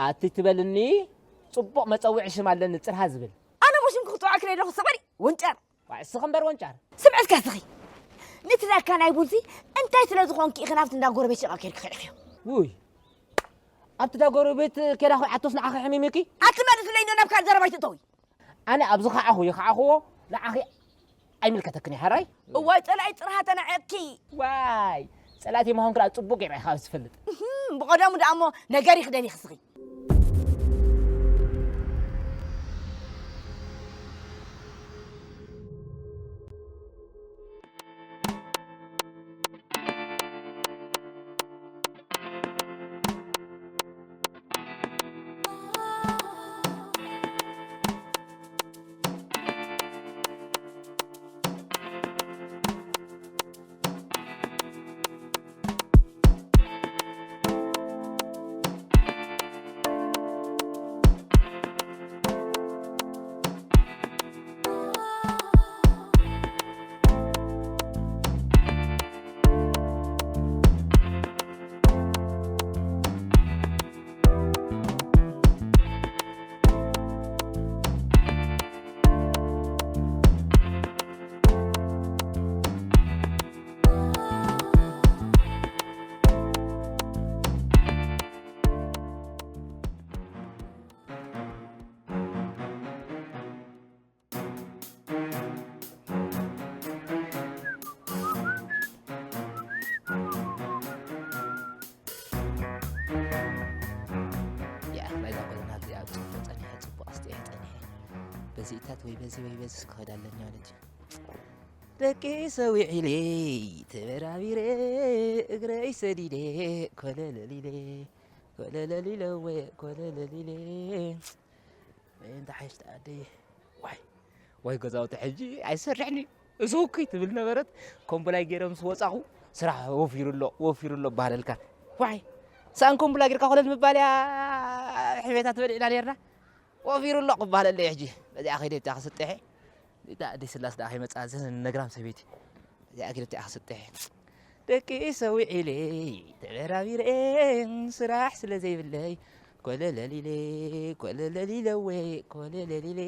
ኣቲ ትበልኒ ጽቡቕ መጸውዒ ሽም ኣለኒ፣ ጽርሃ ዝብል። ኣነ ብሽምኪ ክጽውዓኪ ደለኹ፣ ስቕ በሊ ወንጫር። ዋይ፣ እስኺ እምበር ወንጫር። ስምዕልካ እስኺ፣ ነቲ ዳካ ናይ ቡንሲ እንታይ ስለ ዝኾንኪ ኢኺ ናብቲ እንዳ ጎረቤት ሽቓ ኬድኪ ኺዕኽዮ? ውይ፣ ኣብቲ እንዳ ጎረቤት ኬዳ ኹዓቶስ ንዓኺ ሕሚም እዩኪ? ኣቲ መልስለይ፣ ናብ ካልእ ዘረባ ኣይትእተዊ። ኣነ ኣብዚ ኸዓኹ ይኸዓኹዎ ንዓኺ ኣይምልከተክን እዩ ሓራይ። እዋይ ጸላኢ ጽርሃ ተናዐቅኪ። ዋይ ጸላእቲ ምዃንኪ ደኣ ጽቡቅ ገይረ ኢኻ ዝፈልጥ። እህም፣ ብቐደሙ ደኣ እሞ ነገሪ ክደሊኺ ስኺ። ያእ ናይዛ ጎደና እዚኣ ጽቡቕ ጸኒሐ ጽቡቕ ኣስጢሐ ጸኒሐ በዚኢታት ወይ በዚ ወይ በዚ ክኸድ ኣለኒ ማለት እዩ። ደቂሰ ውዒለ ተበራቢረ እግረይ ሰዲደ ኮለለሊለ ኮለለሊለወ ኮለለሊለ። እንታይ ሓይሽ ተኣደየ ዋይ ዋይ ገዛውቲ ሕጂ ኣይሰርሕን እዩ። እሱ እኩይ ትብል ነበረት። ኮምቦላይ ገይረ ምስ ወጻኹ ስራሕ ወፊሩ ኣሎ ወፊሩ ኣሎ እበሃለልካ። ዋይ ሳን ኮምቦላይ ጌርካ ኮለል ምባል እያ። ሕቤታ ትበልዕና ኔርና። ወፊሩ ኣሎ ክበሃለለይ ሕጂ። በዚኣ ከይደ ብታ ክስጥሐ እታ ኣደይ ስላስ ደኣ ከይመጽኣ እዘን ነግራም ሰበይቲ። እዚኣ ግን እቲኣ ክስጥሕ ደቂ ሰዊዒለይ ተበራቢረ ስራሕ ስለ ዘይብለይ ኮለለሊለ ኮለለሊለወ ኮለለሊለ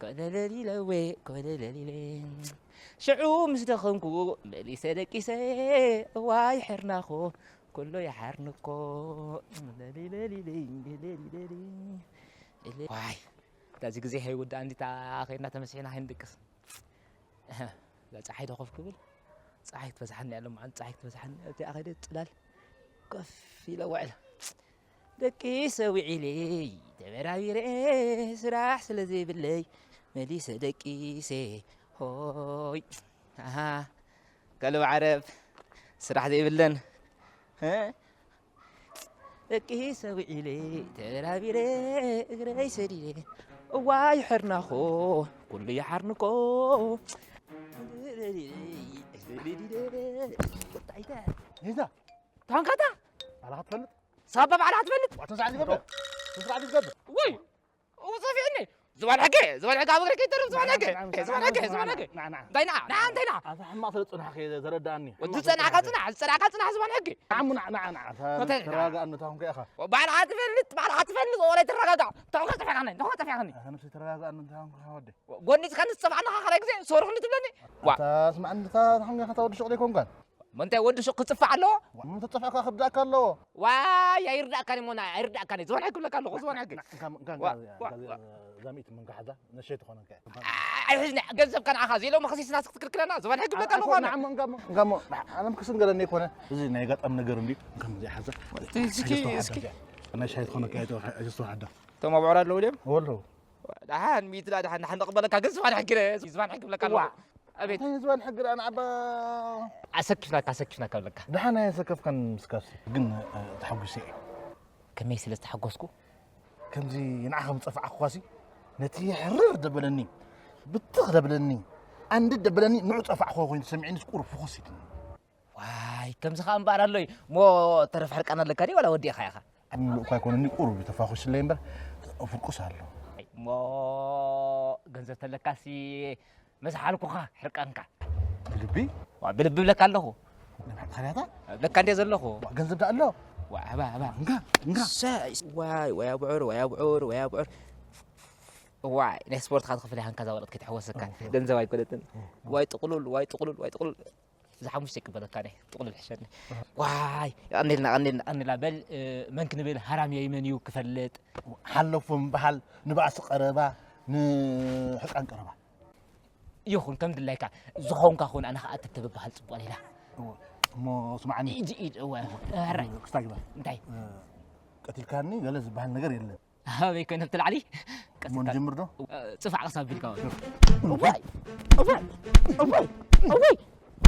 ኮለለሊለወ ኮለለሊለ ሽዑ ምስ ደኸምኩ መሊሰ ደቂሰ እዋይ ሕርናኹ ኩሉ ይሓርንኮ ለሊለሊለይ ለሊለሊ ዋይ እዛ ግዜ ከይውዳእ እንዲታ ከይድና ተመስሒና ከይንድቅስ። እዛ ፀሓይ ዶ ኮፍ ክብል? ፀሓይ ክትበዝሓኒ እያ ሎማዓንቲ፣ ፀሓይ ክትበዝሓኒ እያ። ኣብቲኣ ከይደ ፅላል ኮፍ ኢለ ውዕለ። ደቂሰ ውዒለ ተበራቢረ ስራሕ ስለ ዘይብለይ መሊሰ ደቂሰ ሆይ ኣሃ ከልብ ዓረብ ስራሕ ዘይብለን እ ደቂ ሰዊዒለ ተራቢረ እግረይ ሰዲደ እዋይ ሕርናኾ ኩሉ ይሓርንኮ ኔዛ ታንካታ ባዕላ ክትፈልጥ ሳባ ባዕላ ክትፈልጥ ዋተ ዛዕሊ ገበር ስራሕ ዝገብር ወይ ውፅእ ፊዕኒ ዝባን ሕገ ዝባን ሕገ ኣብ እግሪ ከይተርፍ ዝባን ሕገ ዝባን ሕገ ዝባን ሕገ እንታይ ንዓ ንዓ እንታይ ንዓ ኣታ ሕማቕ ስለ ዝፅናሕካ እየ ዘረድኣኒ ወዲ ዝፀናሕካ ፅናሕ ዝፀናሕካ ፅናሕ ዝባን ሕገ ንዓሙ ንዓ ንዓ ንዓ እንታይ ንዓ ተረጋግኣ እንታ ኮንካ ኢኻ ባዕልኻ ትፈልጥ ባዕልኻ ትፈልጥ ወላ ኣይትረጋጋዕ እንታይ ኮንካ ጠፊእካኒ እንታይ ኮንካ ጠፊእካኒ ኣታ ነብሰይ ተረጋግኣ እንታ ኮንካ ወዲ ጎኒፅካ ንዝፀፍዓና ካልኣይ ግዜ ሶርኽኒ ትብለኒ ዋ ኣታ ስማዕኒ እታ ተሓሚኻ እታ ወዲ ሹቕ ዘይኮንካን ምንታይ ወዲ ሹቕ ክጽፋዕ ኣለዎ? ምንታይ ተጸፊዕካ ክርዳእካ ኣለዎ? ዋይ ኣይርዳእካን እሞ ኣይርዳእካን እየ። ዝባን ሕጊ ክብለካ ኣለኹ ዝባን ሕጊ። ዛሚት መንካሕዛ ነሸይ ትኾነካ እያ። ኣይሕዝኒ ገንዘብካ ንዓኻ ዘይሎም ከሲስና ክትክልክለና ዝባን ሕጊ ክብለካ ኣለኹ ኣነ። ንዓሞ እንጋሞ እንጋሞ ኣነ ክስንገለኒ ኣይኮነ እዚ ናይ ኣጋጣሚ ነገር እንድዩ። እንካም እዚኣ ሓዛ። እስኪ እስኪ ናይ ሻይ ትኾነካ እያ ተዋሓዳ። እቶም ኣብዑር ኣለዉ ድዮም? ኣለዉ። ደሓን ሚእቲ ደኣ ደሓን ደሓን ንቕበለካ ግን ዝባን ሕጊ ዝባን ሕጊ ብለካ ኣለኹ ኣቤት እንታይ ዝባን ሕጊ ደኣ ንዓባ ኣሰኪፍናካ ኣሰኪፍናካ ብለካ ደሓን ኣየሰከፍካን ምስካስ ግን ተሓጒሰ እየ ከመይ ስለ ዝተሓጎስኩ ከምዚ ንዓኻ ምፀፋዕኩኻሲ ነቲ ሕርር ደበለኒ ብትኽ ደብለኒ ኣንድድ ደበለኒ ንዑ ፀፋዕኩኻ ኮይኑ ተሰሚዕኒስ ቁሩብ ፍኹስ ኢልኒ ዋይ ከምዚ ከኣ እምበኣር ኣሎ እዩ እሞ ተረፍ ሕርቃን ኣለካ ድዩ ዋላ ወዲእኻ ኢኻ ምሉእ እኳ ኣይኮነኒ ቁሩብ እዩ ተፋኹስለይ እምበር ፍርቁስ ኣሎ እሞ ገንዘብ ተለካሲ መዝሓልኩኻ ሕርቃንካ ብልቢ ብልቢ ብለካ ኣለኹ ብለካ እንደ ዘለኹ ገንዘብ ዳ ኣሎ ዋይ ኣባ ኣባ እንጋ እንጋ ሰ- ዋይ ዋይ ኣብዑር ዋይ ኣብዑር ዋይ ኣብዑር ዋይ ናይ ስፖርት ካት ክፍል ሃንካ ዛወረጥ ከይተሐወሰካ ገንዘብ ኣይኮነትን። ዋይ ጥቅሉል ዋይ ጥቅሉል ዋይ ጥቅሉል ዝሓሙሽተ ይቅበለካ ናይ ጥቅሉል ሕሸኒ። ዋይ ቀኒልና ቀኒልና ቀኒልና በል። መን ክንብል ሃራምየይ መን እዩ ክፈልጥ? ሓለፉ ምበሃል ንባእሲ ቀረባ፣ ንሕፃን ቀረባ። ይኹን ከም ድላይካ ዝኾንካ ኹን ኣነ ኸዓ ተተብበሃል ፅቡቕ ሌላ። እሞ ስማዕኒ። ኢድ ኢድ እወ። ራይ ክስታይ ግባ። እንታይ? ቀቲልካኒ ገለ ዝበሃል ነገር የለን። ኣበይ ኮይነ ኣብቲ ላዕሊ? እሞ ንጀምር ዶ? ፅፋዕ ቀስ ኣቢልካ። እዋይ እዋይ እዋይ እዋይ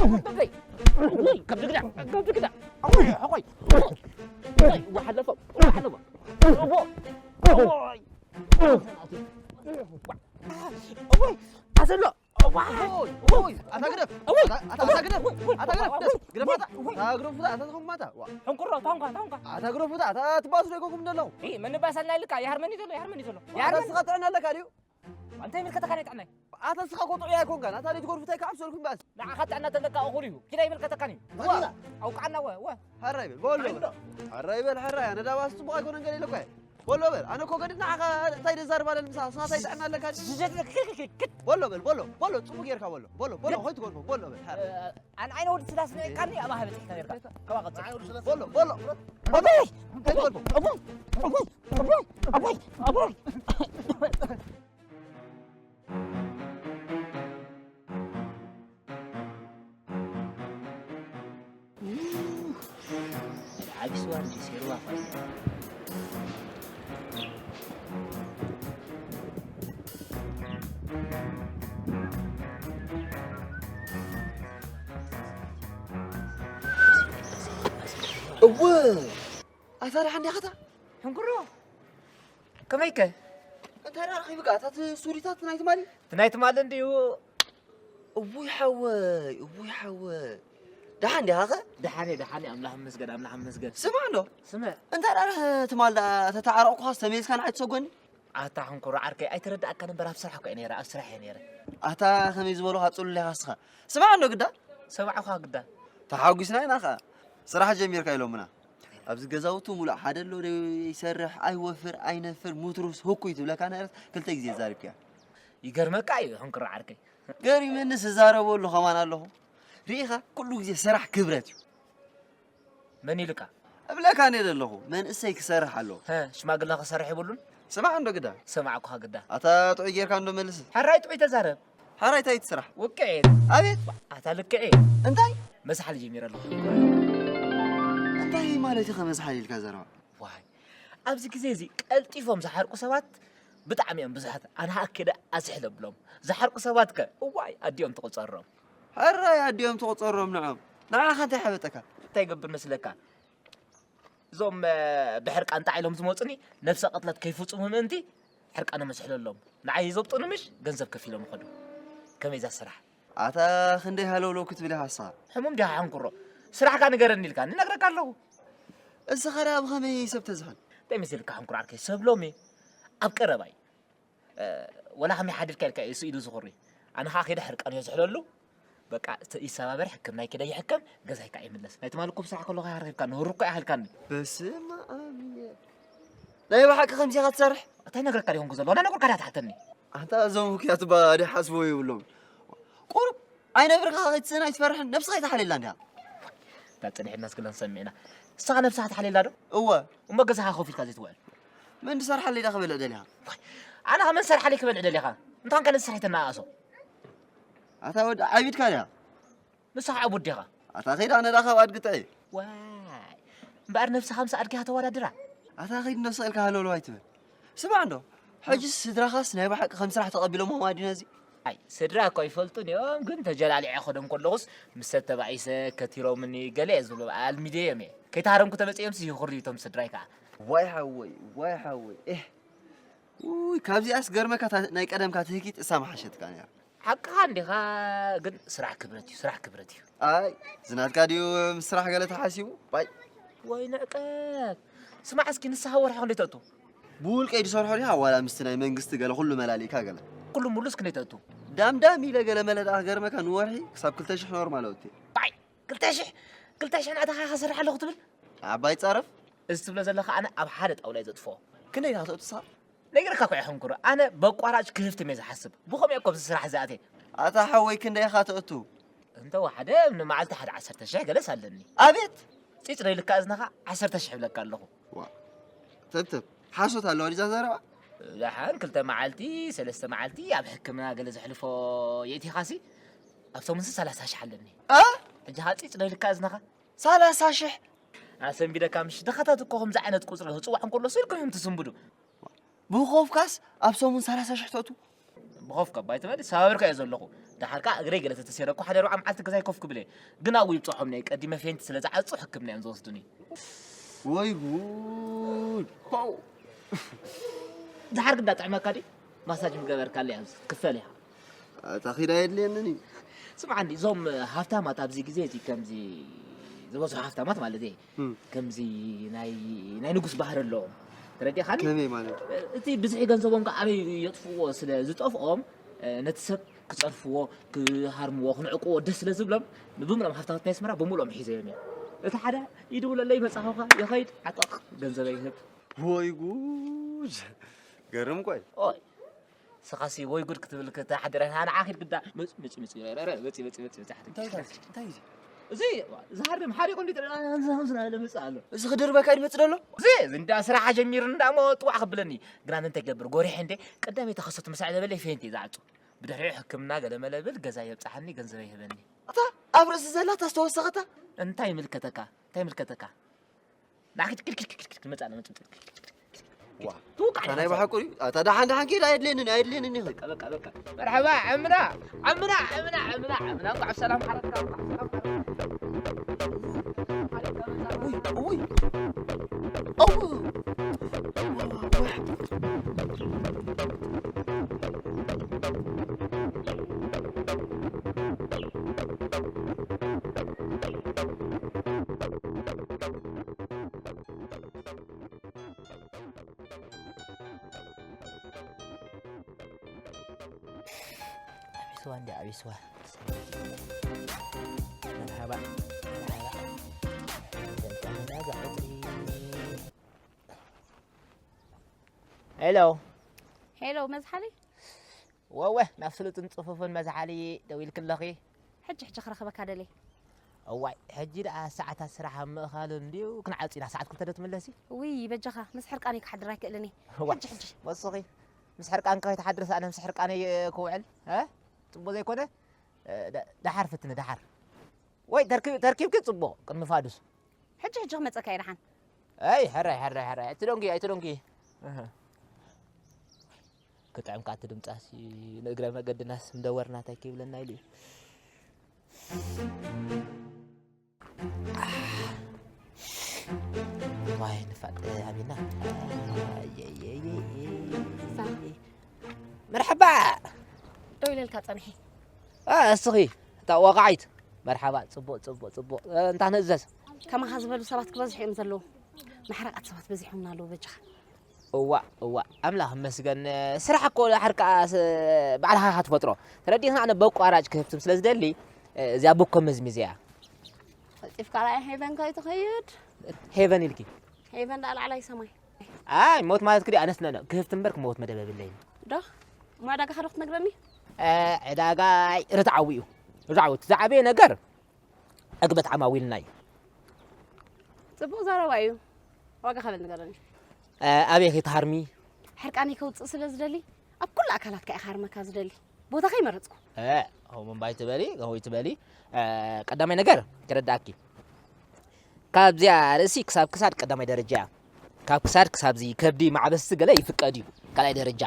እዋይ እዋይ ካብ ድግዳ ካብ ድግዳ እዋይ እዋይ እዋይ እዋይ ሓለፎ እዋይ ሓለፎ እዎ እዋይ እዋይ ኣዘሎ እዋይ እዋይ ኣታ ግደፍ እዋይ ኣታ ኣታ ግደፍ ኣታ ግደፍ ግደፍ ኣታ ግደፍ ኣታ ተኸማታ ዋ ሕንኩሮ ታንኳ ታንኳ ኣታ ግደፍ ኣታ ትባሱ ደጎኩም ደለው እ ምን ባሰልና ይልካ ያርመኒ ዘሎ ያርመኒ ዘሎ ኣታ ያርመኒ ስኻ ጥዕና ኣለካ ድዩ ኣንተ ይምልከተካ ናይ ጥዕናይ ኣታ ስኻ ኮጥዑ ያይኮንካ ኣታ ልጅ ጎርፍታይ ካብ ሰልኩም ባስ ንዓኻ ጥዕና ተለካ እኹል እዩ ኪዳ ይምልከተካን እዩ ኣውቃና ወ ወ ሓራይ በል በሎ በል ሓራይ በል ሓራይ ኣነ ዳባስ ጽቡቕ ኣይኮነን ገለ ኢለኳ በሎ በል ኣነ እኮ ገድና ዓኻ እንታይ ደዛርባ ለልምሳ ስኻ እንታይ ጥዕና ኣለካ በሎ በል በሎ በሎ ጽቡቕ ጌርካ በሎ በሎ በሎ ሆይ ትጎርፎ በሎ በል ሓራይ ኣን ዓይነ ወዲ ስላስ ነቃኒ ኣብ ሃበ ጽሕካ ጌርካ ከባ ቀጽል በሎ በሎ በሎ ሆይ ትጎርፎ ዓቢ ስዋ እንዲ ሴርዋ ፋይ እወ ኣታ ደሓን ዲኻ እታ ሕንኩሮ ከመይከ እንታይ ደኣ ረኺብካ እታ እቲ ሱሪታት ናይ ትማሊ እቲ ናይ ትማሊ እንድዩ እውይ ሓወይ እውይ ሓወይ ደሓን ዲኻ ኸ ደሓን እየ ደሓን እየ ኣምላኽ ይመስገን ኣምላኽ ይመስገን ስማዕ እንዶ ስምዕ እንታይ ደኣ ትማል ደኣ ተተዓረቕኩኻስ ተመሊስካ ንዓይ ትሰጎኒ ኣታ ሕንኩሮ ዓርከይ ኣይተረዳእካን እምበር ኣብ ስራሕ እኮ እየ ነይረ ኣብ ስራሕ እየ ነይረ ኣታ ከመይ ዝበሉኻ ጽሉል ኢኻ እስኻ ስማዕ እንዶ ግዳ ሰማዕኳ ግዳ ተሓጒስና ኢና ኸኣ ስራሕ ጀሚርካ ኢሎምና ኣብዚ ገዛውቲ ሙሉእ ሓደ ኣሎ ዶ ይሰርሕ ኣይወፍር ኣይነፍር ሙትሩስ ህኩይ ትብለካ ነበረት ክልተ ግዜ ዛሪብክያ ይገርመካ እዩ ሕንኩሮ ዓርከይ ገሪመኒ ዝዛረበሉ ከማን ኣለኹ ርኢኻ ኩሉ ግዜ ስራሕ ክብረት እዩ መን ኢልካ እብለካ እኔ ዘለኹ መንእሰይ ክሰርሕ ኣለዎ ሽማግለ ክሰርሕ የብሉን ስማዕ እንዶ ግዳ ሰማዕኩኻ ግዳ ኣታ ጥዑይ ጌርካ እንዶ መልስ ሕራይ ጥዑይ ተዛረብ ሕራይ እንታይ ትስራሕ ውቅዒ ኣቤት ኣታ ልክዒ እንታይ መዝሓል ጀሚረ ኣለኹ እንታይ ማለት ኢኻ መዝሓል ኢልካ ዘረባ ዋይ ኣብዚ ግዜ እዚ ቀልጢፎም ዝሓርቁ ሰባት ብጣዕሚ እዮም ብዙሓት ኣነ ኣኪደ ኣዝሕል ኣብሎም ዝሓርቁ ሰባት ከ እዋይ ኣዲኦም ትቁፀሮም ሕራይ ኣዲኦም ትቁፀሮም ንዖም ንዓኻ እንታይ ሓበጠካ እንታይ ገብር መስለካ እዞም ብሕርቃን ጣዕ ኢሎም ዝመፁኒ ነብሰ ቅትለት ከይፍፁሙ ምእንቲ ሕርቃኖም ኣዝሕለሎም ንዓይ ዘብጡኒ ምሽ ገንዘብ ከፊሎም ይኸዱ ከመይ እዛ ስራሕ ኣታ ክንደይ ሃለውለው ክትብል ኢኻ ንስኻ ሕሙም ዲኻ ሕንኩሮ ስራሕካ ንገረኒ ኢልካ ንነግረካ ኣለኹ እስኻ ደኣ ብኸመይ ሰብ ተዝሕል እንታይ መሲልካ ሕንኩር ዓርከይ ሰብ ሎሚ ኣብ ቀረባ እዩ ወላ ከመይ ሓዲርካ ኢልካ እዩ ስኢሉ ዝኹሪ ኣነ ከዓ ከይደ ሕርቃን እዮ ዝሕለሉ በቃ ይሰባበር ሕክም ናይ ከደ ይሕከም ገዛይ ከዓ ይምለስ ናይ ትማሊ እኮ ብስራሕ ከለኹ ያረኺብካ ንህሩ እኮ ያህልካኒ በስመ ኣብ ናይ ብሓቂ ከምዚ ኢኻ ትሰርሕ እንታይ ነግረካ ዲኹም ዘሎ ነግረካ ዲያ ትሓተኒ ኣንታ እዞም ውክያት ባ ዲሓስቦ ይብሎም ቁሩብ ኣይነብርካ ከይትስእን ኣይትፈርሕን ነብስኻ ይትሓልየላ እንዲያ እታ ፅንሒትና ስክለን ሰሚዕና ንስኻ ነብስኻ ትሓልየላ ዶ እወ እሞ ገዛኻ ኮፍ ኢልካ ዘይትውዕል መን ዝሰርሓለይ ዳ ክበልዕ ደሊኻ ኣነ ከመን ሰርሓለይ ክበልዕ ደሊኻ እንታን ከነ ዝሰርሕ ተናኣሶ ኣታ ወዲ ዓቢድካ ድያ ንስኻ ዓቡድ ዲኻ ኣታ ከይዳ ነዳ ካብ ኣድግጥዒ ዋይ እምበኣር ነብስኻ ምስ ኣድጊኻ ተወዳድራ ኣታ ከይድ ነስቕ ኢልካ ሃለውለው ኣይትበል ስማዕ እንዶ ሕጅስ ስድራኻስ ናይ ብሓቂ ከም ስራሕ ተቐቢሎሞ ማዲኖ እዚ ኣይ ስድራ እኮ ይፈልጡን እዮም ግን ተጀላሊዐ ከዶም ከለኹስ ምስ ሰብ ተባኢሰ ከቲሮምኒ ገለ እየ ዝብሎ ኣልሚደ እዮም እየ ከይተሃረምኩ ተመፅኦም ሲ ይኹርዩ እቶም ስድራይ ከዓ ዋይ ሓወይ ዋይ ሓወይ ኤህ ውይ ካብዚኣስ ገርመካ ናይ ቀደምካ ትህኪት እሳ መሓሸትካ ነራ ሓቅኻ እንዲኻ ግን ስራሕ ክብረት እዩ ስራሕ ክብረት እዩ ኣይ ዝናትካ ድዩ ምስ ስራሕ ገለ ተሓሲቡ ባይ ወይ ንዕቀት ስማዕ እስኪ ንስኻ ወርሒ ክንደይ ተእቱ ብውልቀይ ዝሰርሖ ዲኻ ዋላ ምስቲ ናይ መንግስቲ ገለ ኩሉ መላሊእካ ገለ ኩሉ ሙሉስ ክንደይ ተእቱ ዳምዳም ኢለ ገለ መለ ደኣ ክገርመካ ንወርሒ ክሳብ ክልተ ሽሕ ኖርማል ኣውት ባይ ክልተ ሽሕ ክልተ ሽሕ ናእተኻ ከሰርሕ ኣለኹ ትብል ዓባይ ጻረፍ እዚ ትብሎ ዘለኻ ኣነ ኣብ ሓደ ጣውላ እየ ዘጥፍኦ። ክንደይ ኢኻ ተእቱ ንስኻ? ነጊረካ እኮ እየ ሕንኩር። ኣነ በቋራጭ ክህፍትም እየ ዝሓስብ። ብኸምኡ እየ እኮ ኣብዚ ስራሕ እዚ ኣትየ። ኣታ ሓወይ ክንደይ ኢኻ ተእቱ? እንተ ወሓደ ንመዓልቲ ሓደ ዓሰርተ ሽሕ ገለስ ኣለኒ። ኣቤት! ፂፅ ዶ ኢልካ እዝንኻ ዓሰርተ ሽሕ እብለካ ኣለኹ። ዋ ተብተብ ሓሶት ኣለዋ ድዛ ዘረባ? ደሓን ክልተ መዓልቲ ሰለስተ መዓልቲ ኣብ ሕክምና ገለ ዘሕልፎ የእቲኻሲ ኣብ ሰሙንሲ ሰላሳ ሽሕ ኣለኒ። ኣ? ሕጂ ኸዓ ፂፅ ዶ ኢልካ እዝንኻ? ሰላሳ ሽሕ? ኣሰንቢደካ ምሽ ድኻታት እኮ ከምዚ ዓይነት ቁፅሪ ክፅዋዕ እንከሎ ስልኩም እዮም ትስንብዱ። ብኾፍካስ ኣብ ሰሙን ሰላሳ ሽሕ ተእቱ? ብኾፍካ ባይተበል ሰባብርካ እየ ዘለኹ። ደሓር ከዓ እግረይ ገለ ተተሰረኩ ሓደ ኣርብዓ መዓልቲ ገዛይ ኮፍ ክብል እየ። ግን ኣብኡ ይብፅሖም ነይ ቀዲመ ፌንቲ ስለ ዝዓፁ ሕክምና እዮም ዝወስዱኒ። ወይ ጉድ! ሆው! ደሓር ግን እንዳጥዕመካ ድዩ? ማሳጅ ምገበርካለይ ኣብዚ ክትክፈል ኢኻ። ኣታ ኺዳ የድልየንን እዩ። ስምዓኒ እዞም ሃፍታማት ኣብዚ ግዜ እዚ ከምዚ ዝበዝሑ ሃፍታማት ማለት እየ እም። ከምዚ ናይ ናይ ንጉስ ባህሪ ኣለዎም። ተረዲኻኒ? ከመይ ማለት? እቲ ብዝሒ ገንዘቦም ከዓ ኣበይ የጥፍዎ ስለ ዝጠፍኦም ነቲ ሰብ ክፀርፍዎ ክሃርምዎ ክንዕቅዎ ደስ ስለ ዝብሎም ብምሎም ሃፍታማት ናይ ኣስመራ ብምሎም ሒዘዮም እዮም። እቲ ሓደ ይድውለለይ መፃኹኻ ይኸይድ ዓጠቕ ገንዘበይ ይህብ። ወይ ጉድ! ገርም ቆይ። ኦይ ስኻሲ ወይ ጉድ ክትብል ክትሓድር ኣነ ዓኺድ ግዳ መፂ መፂ መፂ ረረ መፂ መፂ መፂ መፂ ሓድር እንታይ እዩ? እንታይ እዩ? እዚ ዝሃርም ሓሪቑ እንዲ ጥረ ከምዚ ከምዚ ናበለ መፅእ ኣሎ። እዚ ክድርበካ ድመፅእ ደሎ? እዚ እንዳ ስራሓ ጀሚሩ እንዳሞ ጥዋዕ ክብለኒ ግና እንታይ ገብር ጎሪሐ እንደ ቀዳመይ ተኸሰቱ ምሳዕ ዘበለ ፌንቲ ዝዓፁ ብድሕሪኡ ሕክምና ገለ መለ ብል ገዛ የብፅሓኒ ገንዘብ ይህበኒ። እታ ኣብ ርእሲ ዘላ ተስተወሰኸታ? እንታይ ይምልከተካ እንታይ ይምልከተካ? ናኪድ ክድ ክድ ክድ ክድ መጻ ነው መጽ ዋ ናይ ብሓቁ እዩ። ኣታ ደሓን ደሓን ኪድ ኣየድልየንን ኣየድልየንን ይኸ በቃ በቃ በቃ መርሐባ ዕምና ዕምና ዕምና ዕምና ዕምና እንኳዕ ሰላም ሓረካ እንኳዕ ሰላም ሓረካ ውይ ውይ ዓቢስዋ እንዲ ዓቢስዋ መርሓባ መርሓባ ሄሎ ሄሎ መዝሓሊ ወወ ናብ ስሉጥን ፅፉፍን መዝሓሊ ደው ኢልክለኺ ሕጂ ሕጂ ክረኽበካ ደልየ እዋይ ሕጂ ደኣ ሰዓታት ስራሕ ኣብ ምእኻሉ እንድዩ ክንዓፂ ኢና ሰዓት ክልተ ዶ ትምለሲ ውይ በጃኻ ምስ ሕርቃነይ ክሓድር ኣይክእልን እየ እዋይ ሕጂ ሕጂ ወስኺ ምስ ሕርቃንካ ከይትሓድርስ ኣነ ምስ ሕርቃነይ ክውዕል እ? ፅቡቅ ዘይኮነ እ፣ ደ- ደሓር ፍትኒ ደሓር ወይ ተርኪብ- ተርኪብኪ ፅቡቅ ቅድሚ ፋዱስ ሕጂ ሕጂ ክመፀካ እየ ደሓን ኣይ ሕራይ ሕራይ ሕራይ ኣይትደንጉ ኣይትደንጉ ክጥዕም ከዓ እቲ ድምፃሲ ንእግረ መገድናስ ምደወርና እንታይ ከይብለና ኢሉ እዩ ዋይ ንፋጥ ኣቢና መርሓባ ደው ኢለልካ ፀንሒ እስኺ እታ ወቃዒት መርሓባ ፅቡቅ ፅቡቅ ፅቡቅ እንታ ንእዘዝ ከማኻ ዝበሉ ሰባት ክበዝሑ እዮም ዘለዉ መሕረቃት ሰባት በዚሖምና ኣለዉ በጃኻ እዋ እዋ ኣምላኽ መስገን ስራሕ እኮ ድሓር ከዓ ባዕልኻ ኢኻ ትፈጥሮ ተረዲእና ኣነ በቋራጭ ክህብትም ስለ ዝደሊ እዚኣ ብኮ መዝሚዝ እያ ቀልጢፍካ ራይ ሄቨን ከይትኸይድ ሄቨን ኢልኪ ሄቨን ዳ ላዕላይ ሰማይ ኣይ ሞት ማለት ክዲ ኣነስ ነነ ክህብት እምበር ክመውት መደብ የብለይን ዶ እሞ ዕዳጋ ካዶ ክትነግረኒ ዕዳጋ ርትዓዊ እዩ ርትዓዊ እቲ ዝዓበየ ነገር ዕግበት ዓማዊልና እዩ ፅቡቅ ዘረባ እዩ ዋጋ ከበል ንገረኒ ኣበይ ከይትሃርሚ ሕርቃነይ ከውፅእ ስለ ዝደሊ ኣብ ኩሉ ኣካላትካ እየ ክሃርመካ ዝደሊ ቦታ ከይመረፅኩ ከምኡ እምባይ ትበሊ ከምኡ ትበሊ ቀዳማይ ነገር ክረዳእኪ ካብዚኣ ርእሲ ክሳብ ክሳድ ቀዳማይ ደረጃ እያ ካብ ክሳድ ክሳብዚ ከብዲ ማዕበስቲ ገለ ይፍቀድ እዩ ካልኣይ ደረጃ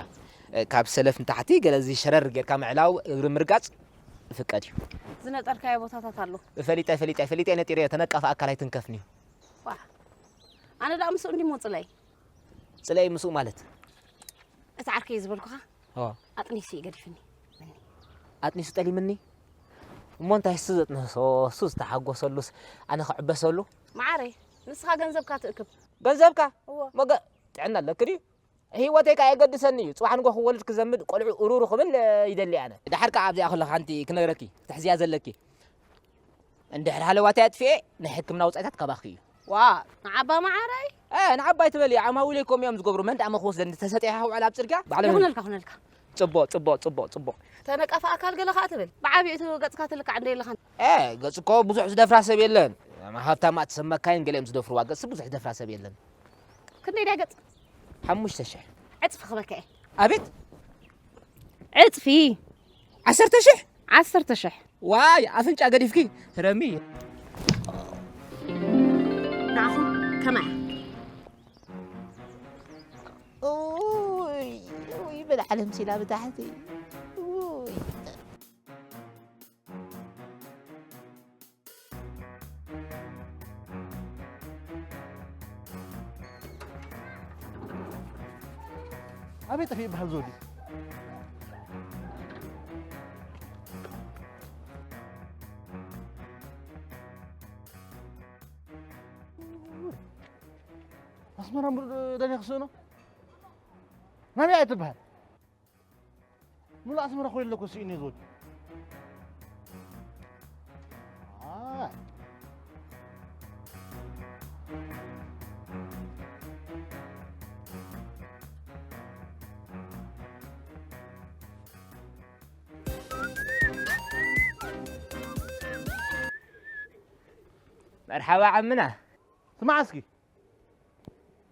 ካብ ሰለፍ ንታሕቲ ገለ እዚ ሸረር ጌርካ ምዕላው እግሪ ምርጋፅ ይፍቀድ እዩ ዝነጠርካዮ ቦታታት ኣሎ ፈሊጠ ፈሊጠ ፈሊጠ ነጢረ ተነቃፊ ኣካል ኣይትንከፍኒ እዩ ኣነ ደኣ ምስኡ እንዲ ሞፅለይ ፅለይ ምስኡ ማለት እቲ ዓርከይ ዝበልኩኻ ኣጥኒሱ እዩ ገዲፍኒ ኣጥኒሱ ጠሊምኒ እሞ እንታይ እሱ ዘጥነሶ እሱ ዝተሓጎሰሉስ ኣነ ክዕበሰሉ መዓረይ ንስኻ ገንዘብካ ትእክብ ገንዘብካ እዎ መገ ጥዕና ኣለክ ድዩ ህይወተይ ከዓ የገድሰኒ እዩ ፅባሕ ንጎ ክወልድ ክዘምድ ቆልዑ እሩሩ ክብል ይደሊ ኣነ ድሓር ከዓ ኣብዚኣ ከለካ ሓንቲ ክነግረኪ ክትሕዝያ ዘለኪ እንድሕር ሃለዋተይ ኣጥፍኤ ናይ ሕክምና ውፅኢታት ካባኺ እዩ ዋ፣ ንዓባ መዓረይ። እ ንዓባይ ትበል እያ። ዓማዊለይ ኮም እዮም ዝገብሩ። መን ደኣ መኽወስ ዘንድ ተሰጢሓ ውዕል ኣብ ጽርግያ ባዕሎም እዮም። ይኹነልካ፣ ይኹነልካ። ጽቡቕ፣ ጽቡቕ፣ ጽቡቕ፣ ጽቡቕ። ተነቃፊ ኣካል ገለ ኸኣ ትብል። ብዓብዩ እቲ ገጽካ ትልካዕ እንደ የለኻን። እ ገጽ እኮ ብዙሕ ዝደፍራ ሰብ የለን። ሃብታማ ትሰመካይን ገለ እዮም ዝደፍርዋ። ገጽ ብዙሕ ዝደፍራ ሰብ የለን። ክንደይ ድያ ገጽ? ሓሙሽተ ሽሕ። ዕጽፊ ክበካ እየ። ኣቤት። ዕጽፊ። ዓሰርተ ሽሕ? ዓሰርተ ሽሕ። ዋይ፣ ኣፍንጫ ገዲፍኪ። ረሚ። ንዓኹም ከማይ። ኡይ፣ ኡይ፣ በል ዓለም ሲላ ብታሕቲ። ኡይ። ኣበይ ጠፊኡ ይበሃል ዞዲ? ኣስመራ ሙሉእ ደልየ ክስእኖ? ናበይ እያ ትበሃል? ሙሉእ ኣስመራ ኮይነ ኣለኩ ስኢነ ዞዲ። ኣይ። መርሓባ ዓምና። ስማዕ እስኪ።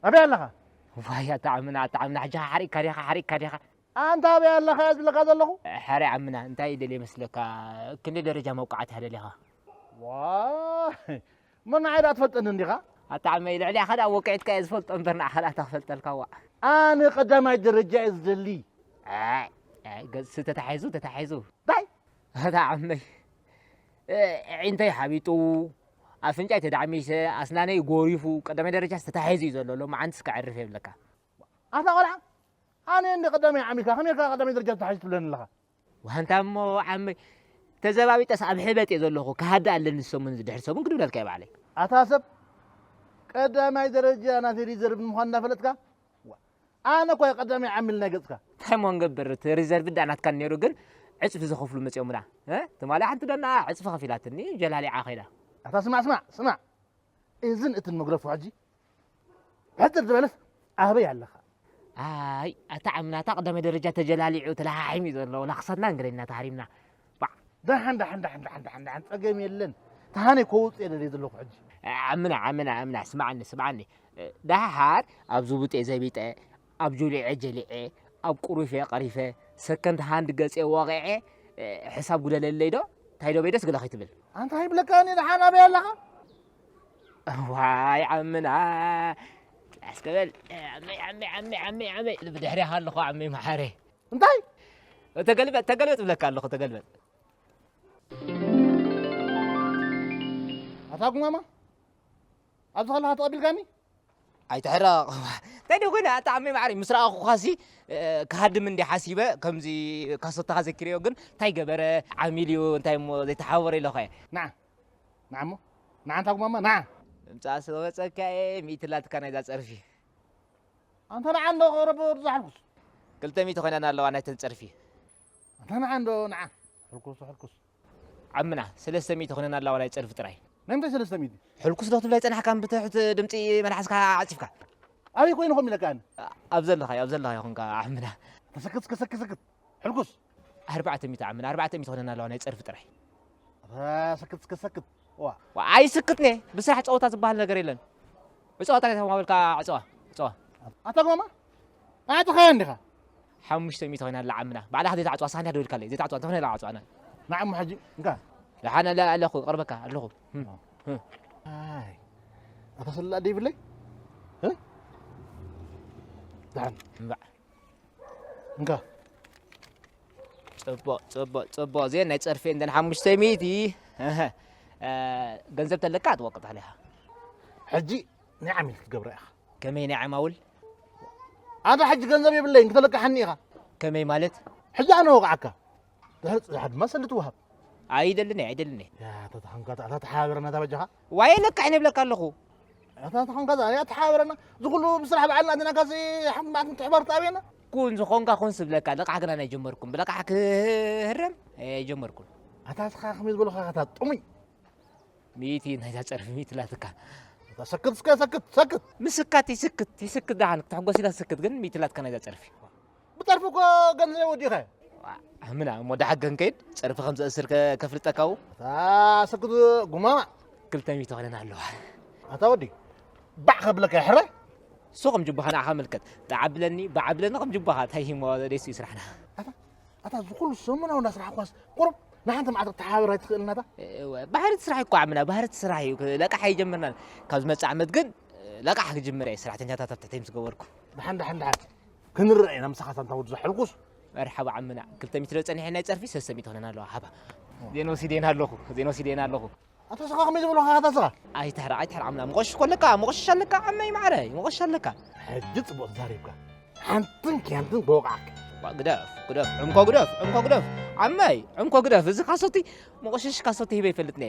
ኣበይ ኣለኻ? ዋይ፣ ኣታ ዓምና፣ ኣታ ዓምና፣ ሕጂ ሓሪቕካ ዲኻ፣ ሓሪቕካ ዲኻ? ኣንታ ኣበይ ኣለኻ እየ ዝብለካ ዘለኹ? ሕራይ ዓምና፣ እንታይ ደልየ መስለካ? ክንደይ ደረጃ መብቃዕቲ ደሊኻ? ዋይ፣ እሞ ንዓይ ደኣ ትፈልጠኒ እንዲኻ? ኣታ ዓመይ፣ ልዕሊኻ ደኣ ወቂዕትካ እየ ዝፈልጦ እምበር፣ ንዓኻ ደኣ እንታይ ክፈልጠልካ፣ ዋእ። ኣነ ቀዳማይ ደረጃ እየ ዝደሊ። ኣይ፣ ኣይ፣ ገጽ ተታሒዙ፣ ተታሒዙ። እንታይ? ኣታ ዓመይ፣ እ፣ ኣዒንተይ ሓቢጡ፣ ኣፍንጫይ ተዳዕሚሰ፣ ኣስናነይ ጎሪፉ፣ ቀዳማይ ደረጃ ተታሒዙ እዩ ዘሎ። ሎማዓንትስ ከዕርፍ የብለካ። ኣታ ቆልዓ፣ ኣነ እንደ ቀዳማይ ዓሚልካ፣ ከመይ ኢልካ ቀዳማይ ደረጃ ተታሒዙ ትብለኒ ኣለኻ? ዋንታ እሞ ዓመይ፣ ተዘባቢጠስ ኣብ ሕበጥ እየ ዘለኹ። ክሃድእ ኣለኒ ሰሙን፣ ዝድሕሪ ሰሙን ክድውለልካ እየ ባዕለይ። ኣታ ሰብ፣ ቀዳማይ ደረጃ ናተይ ሪዘርቭ ምዃኑ እናፈለጥካ? ዋ፣ ኣነ እኮ እየ ቀዳማይ ዓሚል ናይ ገጽካ። እንታይ እሞ ንገብር፣ እቲ ሪዘርቭ ደኣ ናትካ ነይሩ፣ ግን ዕጽፊ ዝኸፍሉ መጺኦምና። እ? ትማሊ ሓንቲ ደኣ ዕጽፊ ከፊላትኒ፣ ጀላሊዓ ከይዳ። ኣታ ስማዕ፣ ስማዕ፣ ስማዕ። እዝን እትን መግረፉ ሕጂ ሕጽር ዝበለስ ኣበይ ኣለኻ? ኣይ፣ ኣታ ዓምና፣ እታ ቀዳማይ ደረጃ ተጀላሊዑ ተለሓሒሙ እዩ ዘሎ። ናኽሳትና እንግደኛ ተሃሪምና። ባዕ። ደሓን፣ ደሓን፣ ደሓን፣ ደሓን፣ ደሓን፣ ደሓን፣ ጸገም የለን። ተሃነይ ከውጽእ እየ ደልየ ዘለኹ ሕጂ። ዓምና፣ ዓምና፣ ዓምና፣ ስምዓኒ፣ ስምዓኒ። ደሓር ኣብ ዝቡጤ ዘቢጠ፣ ኣብ ጆሊዐ ጀሊዐ፣ ኣብ ቁሩፌ ቀሪፈ፣ ሰከንድ ሃንድ ገጼ ወቒዐ፣ ሕሳብ ጉደለለይ ዶ? እንታይ ዶ በይ ደስ ገለ ከይትብል? ኣንታ ይብለካ እኔ ደሓን ኣበይ ኣለኻ? ዋይ ዓምና። እስከ በል፣ ዓመይ፣ ዓመይ፣ ዓመይ፣ ዓመይ፣ ዓመይ። ብድሕሪኻ ኣለኹ ዓመይ መሓረይ። እንታይ? ተገልበጥ፣ ተገልበጥ እብለካ ኣለኹ፣ ተገልበጥ። ኣታ ጉማማ፣ ኣብዚ ከለኻ ተቐቢልካኒ? ኣይትሕረቕ። እንታይ ደው ኮይነ፣ ኣታ ዓመይ መሓረይ፣ ምስ ረኣኹኻሲ፣ እ፣ ክሃድም እንዲ ሓሲበ፣ ከምዚ ካሶታኻ ዘኪረዮ ግን፣ እንታይ ገበረ፣ ዓሚል እዩ፣ እንታይ እሞ ዘይተሓባበረ ኢለኹ እየ። ንዓ፣ ንዓ እሞ፣ ንዓ ኣንታ ጉማማ፣ ንዓ። ምምጻእ ስለ መጸካ እየ፣ ሚእቲ ላትካ ናይዛ ጸርፊ። ኣንታ ንዓ እንዶ ረብ ዝሓልኩስ። ክልተ ሚእቲ ኮይነን ኣለዋ ናይተን ጸርፊ። ኣንታ ንዓ እንዶ ንዓ። ሕልኩስ፣ ሕልኩስ። ዓምና፣ ሰለስተ ሚእቲ ኮይነን ኣለዋ ናይ ጸርፊ ጥራይ። ናይ ምንታይ ሰለስተ ሚእቲ? ሕልኩስ ዶ ትብላይ ጸናሕካ ብትሑት ድምጺ መልሓስካ ዓጺፍካ? ኣበይ ኮይነ ኮም ኢለካ ኣነ? ኣብ ዘለኻዮ፣ ኣብ ዘለኻዮ ኮንካ ዓምና። ተሰክት፣ ሰክት፣ ሰክት። ሕልኩስ። ኣርባዕተ ሚእቲ ዓምና፣ ኣርባዕተ ሚእቲ ኮይነን ኣለዋ ናይ ጸርፊ ጥራይ። ኧረ ሰክት እስከ ሰክት። ዋ። ዋ፣ ኣይስክትኔ። ብስራሕ ጸወታ ዝበሃል ነገር የለን። ዕጸዋ እንታይ ተማበልካ? ዕጸዋ፣ ዕጸዋ። ኣታ ጎማ? ኣዕጽኻያ እንዲኻ? ሓሙሽተ ሚእቲ ኮይና ኣላ ዓምና። ባዕላኻ ዘይትዓጽዋ፣ ሳንያ ደውልካለይ። ዘይትዓጽዋ፣ እንተኾነ ኢላ ዓጽዋና። ንዓሞ ሕጂ፣ እንካ። ደሓን ኣለ-፣ ኣለኹ፣ ቀርበካ፣ ኣለኹ። ህም፣ ኣዎ። ህም። ኣይ። ኣታ ስላ ደይብለይ? እ? ደሓን። እምባዕ። እንካ። ጽቡቕ፣ ጽቡቕ፣ ጽቡቕ። እዚአን ናይ ጸርፊ እንደን ሓሙሽተ ሚእቲ። እህ። እ፣ ገንዘብ ተለካ ኣትወቅጣ ኣለኻ። ሕጂ ናይ ዓሚል ክትገብራ ኢኻ። ከመይ ናይ ዓማውል? ኣነ ሕጂ ገንዘብ የብለይን፣ ክተለቅሓኒ ኢኻ። ከመይ ማለት? ሕጂ ኣነ ወቕዓካ። ድሕሪ ጽባሕ ድማ ሰልዲ ትወሃብ። ኣይደልን እየ፣ ኣይደልን እየ። ያ፣ ተተኸንካ፣ ተሓባበረና፣ እታ በጃኻ። ዋየ ለቅሕ እየ እብለካ ኣለኹ። ኣታ ተኾንካ ዛሬ ኣተሓባበረና። እዚ ኩሉ ብስራሕ በዓልና ኣቲናካሲ ሓምማት ምትሕባር ተኣብየና። ኩን ዝኾንካ ኩን ስብለካ፣ ልቃሕ ግና ኣይጀመርኩን። ብልቃሕ ክህረም ኣይጀመርኩን። ኣታ እስኻ ከመይ ዝበሉኻ ኸታ ጥሙይ? ሚእቲ ናይዛ ጸርፊ ሚእቲ ላትካ። ሰክት እስከ ሰክት ሰክት። ምስካት ይስክት ይስክት፣ ደሓን ክትሕጎስ ኢላ ትስክት፣ ግን ሚትላትካ ናይዛ ጸርፊ። ብጸርፊ እኮ ገንዘብ ወዲኸ። ኣምና እሞ ደሓን ከንከይድ ጸርፊ ከም ዘእስር ከፍልጠካው። ሰክት ጉማማ። ክልተ ሚእቲ ኾነና ኣለዋ። ኣታ ወዲ ባዕ ከብለካ ይሕረ። እሱ ከም ጅባኻ ንዓኻ መልከት። ጣዓብለኒ ባዓብለኒ ከም ጅባኻ፣ እንታይ እሞ ደስ እዩ ስራሕና። ኣታ ኣታ ዝኹሉ ሰሙናዊ እናስራሕኳስ ቁሩብ ንሓንቲ መዓልቲ ክትሓባበር ኣይትኽእልናታ? እወ፣ ባህሪ እቲ ስራሕ እኮ ዓምና፣ ባህሪ እቲ ስራሕ እዩ። ለቃሕ ኣይጀመርናን። ካብ ዝመጽእ ዓመት ግን ለቃሕ ክጅምር እየ፣ ሰራሕተኛታት ኣብ ትሕተይ ምስ ገበርኩ። ደሓን ደሓን ደሓን ክንረአ ኢና ምሳኻ ሳንታ ወዲ ዘሕልኩስ። መርሓባ ዓምና፣ ክልተ ሚትሮ ጸኒሐ ናይ ጸርፊ ሰሰሚት ሆነና ኣለዋ። ሃባ ዜና ወሲደና ኣለኹ፣ ዜና ወሲደና ኣለኹ። ኣታ ስኻ ከመይ ዝበልኻ ኣታ ስኻ? ኣይትሕረቕ ኣይትሕረቕ ኣምላ፣ መቖሽሽ እኮ ኣለካ፣ መቖሽሽ ኣለካ ዓመይ ማዕረ፣ መቖሽሽ ኣለካ። ሕጂ ጽቡቕ ተዛሪብካ። ሓንትን ኪያንትን ክወቕዓካ። ዋ፣ ግደፍ ግደፍ፣ ዕምኮ ግደፍ፣ ዕምኮ ግደፍ። ዓመይ፣ ዕምኮ ግደፍ። እዚ ካሶቲ መቖሸሽ ካሶቲ ሂበ ይፈልጥኒ።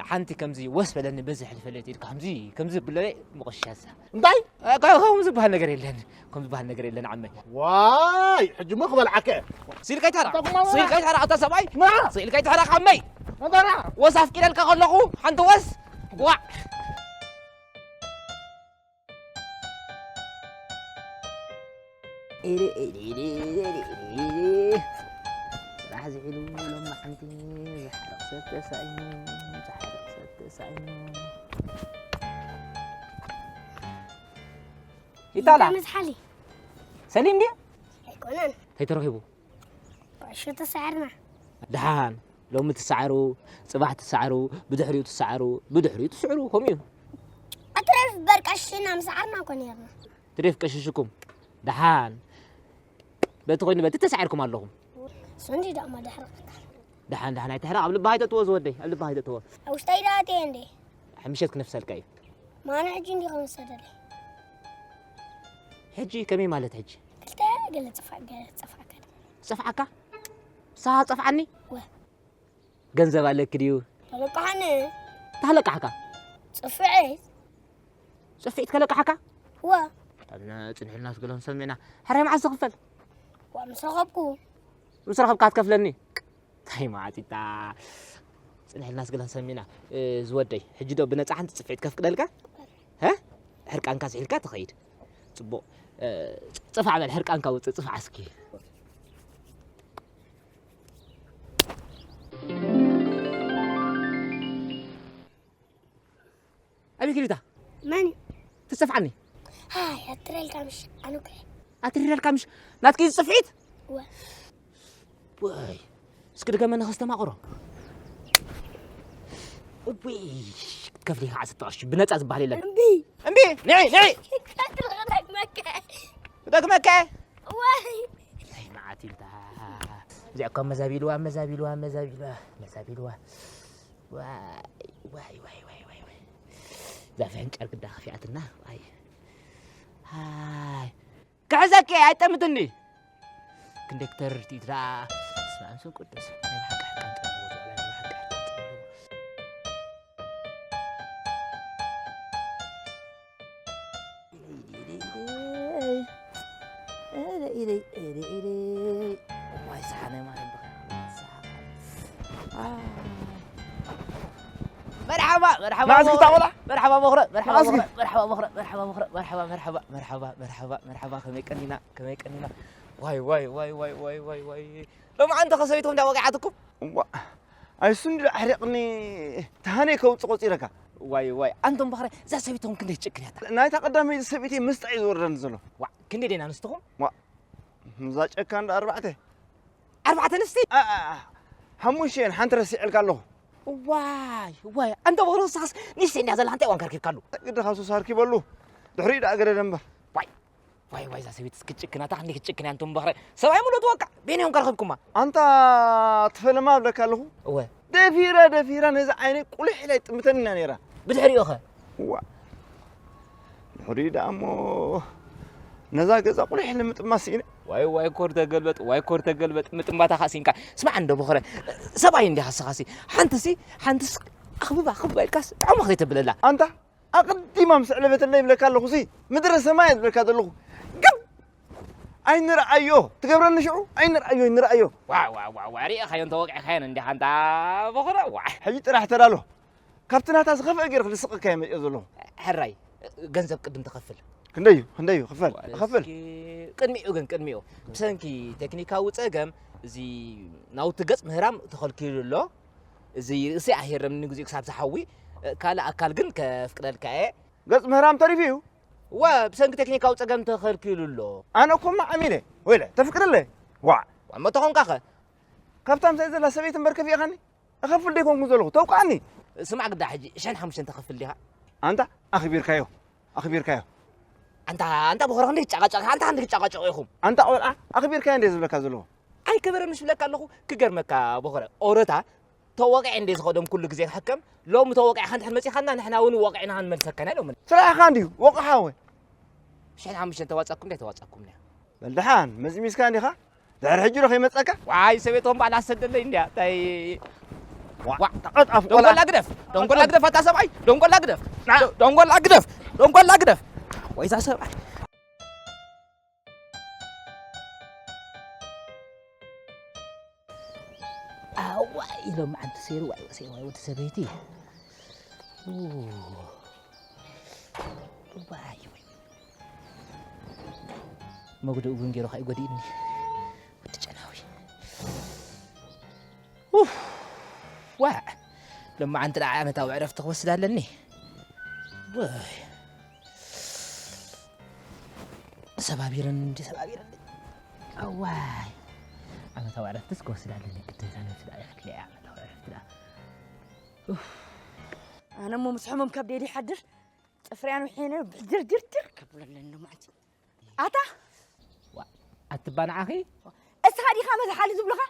ሓንቲ ከምዚ ወስ በለኒ በዚ ሕልፈለይ ኢልካ ከምዚ ከምዚ ብለለይ መቖሸሻ እዛ። እንታይ? ከምኡ ዝበሃል ነገር የለን። ከም ዝበሃል ነገር የለን ዓመይ። ዋይ ሕጂ ሞ ክበልዓከ። ስኢልካ ይትሕረቕ ስኢልካ ይትሕረቕ ኣታ ሰብኣይ። ስኢልካ ይትሕረቕ ዓመይ። ወስ ኣፍቂደልካ ከለኹ ሓንቲ ወስ ዋዕ። ስራሕ ዝሒሉ ሎማዓንቲ ዝሓርቕ ሰብ ተሳኢኑ ዝሓርቕ ሰብ ተሳኢኑ። ይታላ መዝሓሊ ሰሊም ድየ? ኣይኮነን። እንታይ ተረኺቡ? ኩዕሾ ተሳዒርና። ደሓን ሎሚ ትሰዓሩ፣ ጽባሕ ትሰዓሩ፣ ብድሕሪኡ ትሰዓሩ፣ ብድሕሪኡ ትስዕሩ፣ ከምኡ እዩ። ኣትረፍ በርቀሽና ምሰዓርና እኮ ነርና። ትደፍ ቀሽሽኩም ደሓን በቲ ኮይኑ በቲ ተሳዒርኩም ኣለኹም። ሶንዲ ደኣ ማዳሕረቕካ። ደሓን ደሓን ኣይትሕረቕ፣ ኣብ ልብኻ ኣይተእትዎ ዝወደይ፣ ኣብ ልብኻ ኣይተእትዎ። ኣብ ውሽጠይ ደኣ ኣትየ እንዴ? ሕምሸት ክነፍሰልካ እዩ። ማነ ሕጂ እንዲኻ መሰደለይ። ሕጂ ከመይ ማለት ሕጂ? ክልተ ገለ ጽፋ ገለ ጸፋዕካ። ጸፋዕካ? ንስኻ ጸፍዓኒ? ወ ገንዘብ ኣለኪ ድዩ? ተለቃሓኒ። ታለቃሕካ? ጽፍዒት። ጽፍዒት ከለቃሕካ? ወ ኣብና ጽንሕልና ስገሎም ሰሚዕና። ሕራይ መዓስ ዝኽፈል? ወ ምስ ረኸብኩ። ምስ ረኸብካ ትከፍለኒ? እንታይ ማዕጢጣ ጽንሕልና ስገሎም ሰሚዕና። ዝወደይ ሕጂ ዶ ብነጻ ሓንቲ ጽፍዒት ከፍቅደልካ? ሀ ሕርቃንካ ስሒልካ ትኸይድ። ጽቡቕ ጽፋዕ በል ሕርቃንካ ውጽእ ጽፋዕ እስኪ። ኣቤት ሪታ መን ትሰፍዓኒ? ሃይ ኣትረልካ ምሽ ኣኑከ ኣትሪረልካ ምሽ ናትኪ ዝጽፍዒት ወ ወይ እስኪ ድገመኒ ከስተማቕሮ ወይ ክትከፍሊ ከዓ ስተቐሽ ብነፃ ዝበሃል የለን እምቢ እምቢ ንዒ ንዒ ክደግመከ ክደግመከ ወይ ናይ መዓት ኢልታ እዚኣ እኳ መዛቢልዋ መዛቢልዋ መዛቢልዋ መዛቢልዋ ዋይ ዋይ ዋይ ዋይ ዋይ እዛ ፍንጫር ግዳ ከፊኣትና ዋይ ሃይ ክሕዘኪ ኣይጠምትኒ ክንደይ ክተርር ትዩ ትረኣ ስመ ኣምስን ቅዱስ ናይ ብሓቂ ሕቃን ጠልዎ ዝዕላ ናይ ብሓቂ ሕቃን ጠልዎ መርሓባ መርሓባ መዓዝ ክታወላ መርሓባ ቦኽረ መርሓባ ቦኽረ መርሓባ ቦኽረ መርሓባ ቦኽረ መርሓባ መርሓባ መርሓባ መርሓባ መርሓባ ከመይ ቀኒና ከመይ ቀኒና ዋይ ዋይ ዋይ ዋይ ዋይ ዋይ ዋይ ሎምዓንቲ ከሰቢትኩም እንዳ ወቂዓትኩም እዋ ኣይሱንዲ ኣሕሪቕኒ ተሃነይ ከውፅእ ቆፂረካ ዋይ ዋይ ኣንቶም በኽረ እዛ ሰበይትኹም ክንደይ ትጭክን እያ ናይታ ቀዳመይቲ ሰበይተይ ምስጣ እዩ ዝወርደኒ ዘሎ ዋዕ ክንደይ ደይና ኣንስትኹም ዋዕ እዛ ጨካን ዳ ኣርባዕተ ኣርባዕተ ኣንስቲ ሓሙሽተ እየን ሓንቲ ረሲዐልካ ኣለኹ ዋይ ዋይ ኣንተ በኽረ ንስኻስ ንእሽተይ እንድያ ዘላ እንታይ ዋንካ ረኪብካሉ ግድኻ ሱስ ኣርኪበሉ ድሕሪኡ ደኣ ገደደ እምበር ዋይ ዋይ ዋይ እዛ ሰበይትስ ክትጭክን ኣታ ክንደይ ክትጭክን እያ እንቶም በኽረ ሰብኣይ ሙሉእ ትወቃዕ በየነይ እዮም ከረኺብኩማ ኣንታ ትፈለማ እብለካ ኣለኹ እወ ደፊራ ደፊራ ነዚ ዓይነይ ቁልሕ ኢላ ይጥምተኒ እያ ነይራ ብድሕሪኡ ኸ እዋ ድሕሪኡ ደኣ እሞ ነዛ ገዛ ቁልሕ ኢለ ምጥማስ ስኢነ ዋይ ዋይ ኮር ተገልበጥ ዋይ ኮር ተገልበጥ ምጥንባታ ካሲንካ ስማዕ እንዶ በኽረ ሰብኣይ እንዲኻ ስኻሲ ሓንትሲ ሓንትስ ኣኽብባ ኣኽብባ ኢልካስ ጥዑም ክትብለላ ኣንታ ኣቐዲማ ምስ ዕለበተለይ ይብለካ ኣለኹ ሲ ምድረ ሰማይ እየ ዝብለካ ዘለኹ ግን ኣይንርኣዮ ትገብረኒ ሽዑ ኣይንርኣዮ ኣይንርኣዮ ዋ ዋ ዋ ዋ ሪእኻዮ እንተወቂዕካዮን እንዲኻ እንታ በኹረ ዋ ሕጂ ጥራሕ ተዳሎ ካብቲ ናታ ዝኸፍአ ገይረ ክድስቐካ እየ መፅኦ ዘለኹ ሕራይ ገንዘብ ቅድም ተኸፍል። ክንደዩ ክንደዩ ክፈል ክፈል። ቅድሚኡ ግን ቅድሚኡ ብሰንኪ ቴክኒካዊ ፀገም እዚ ናውቲ ገፅ ምህራም ተኸልኪሉ ኣሎ። እዚ ርእሲ ኣሄረምኒ ግዜኡ ክሳብ ዝሓዊ ካልእ ኣካል ግን ከፍቅደልካ እየ። ገፅ ምህራም ተሪፉ እዩ። ወ ብሰንኪ ቴክኒካዊ ፀገም ተኸልኪሉ ኣሎ። ኣነ እኮ ማዓም ኢለ ወይለ ተፍቅደለይ። ዋዕ ዋዕ እሞ ተኾንካ ኸ? ካብታ ምሳይ ዘላ ሰበይቲ እምበር ከፊእኻኒ። እኸፍል ደይኮንኩ ዘለኹ ተውቃኒ። ስማዕ ግዳ ሕጂ ሽሕን ሓሙሽተን ተኸፍል ዲኻ? ኣንታ ኣኽቢርካዮ ኣኽቢርካዮ። ኣንታ ኣንታ ብኸረ ክንደይ ትጨቃጨቅ ኣንታ ክንደይ ትጨቃጨቁ ኢኹም? ኣንታ ቆልዓ ኣኽቢርካዮ እንደ ዝብለካ ዘለኹ። ኣይከበረን ዝብለካ ኣለኹ። ክገርመካ ብኸረ ኦረታ ተወቂዐ እንደ ዝኸዶም ኩሉ ግዜ ክሕከም ሎሚ ተወቂዕካ እንድሕር መፂኻና ንሕና እውን ወቂዕና ክንመልሰካና ኢሎምና። ስራሕኻ እንድዩ ወቕሓወ። ሽሕን ሓሙሽተን ተዋፀኩም ደ ተዋፀኩም ያ በል ደሓን መዝሚዝካ እንዲኻ? ድሕሪ ሕጂ ዶ ከይመፀካ? ዋይ ሰበይቶም ባዕላ ሰደለይ እንድያ እንታይ ደንጎላ ግደፍ ደንጎላ ግደፍ ኣታ ሰብኣይ ደንጎላ ግደፍ ደንጎላ ግደፍ ደንጎላ ግደፍ ወይዛ ሰብኣይ ኣዋይ ኢሎም መዓንቲ ሰይሩ ዋይ ወሰይ ዋይ ወዲ ሰበይቲ ዋይ መጉድኡ ግን ገይሩ ከይጎዲእኒ ወዲ ጨናዊ። ኡፍ፣ ዋዕ፣ ሎማዓንቲ ደኣ ዓመታዊ ዕረፍቲ ክወስድ ኣለኒ። ወይ፣ ሰባቢረኒ እንዲ ሰባቢረኒ። ኣዋይ፣ ዓመታዊ ዕረፍትስ ክወስድ ኣለኒ ግዴታ፣ ነብሲ ደኣ የኽልያ እያ ዓመታዊ ዕረፍቲ ደኣ። ኡፍ። ኣነ እሞ ምስ ሕሙም ከብደይ ይሓድር፣ ጭፍርያን ውሒነ ብድርድርድር ከብሎ ኣለኒ ሎማዓንቲ። ኣታ ኣትባ ንዓኺ እስኻ ዲኻ መዝሓሊ ዝብሉኻ?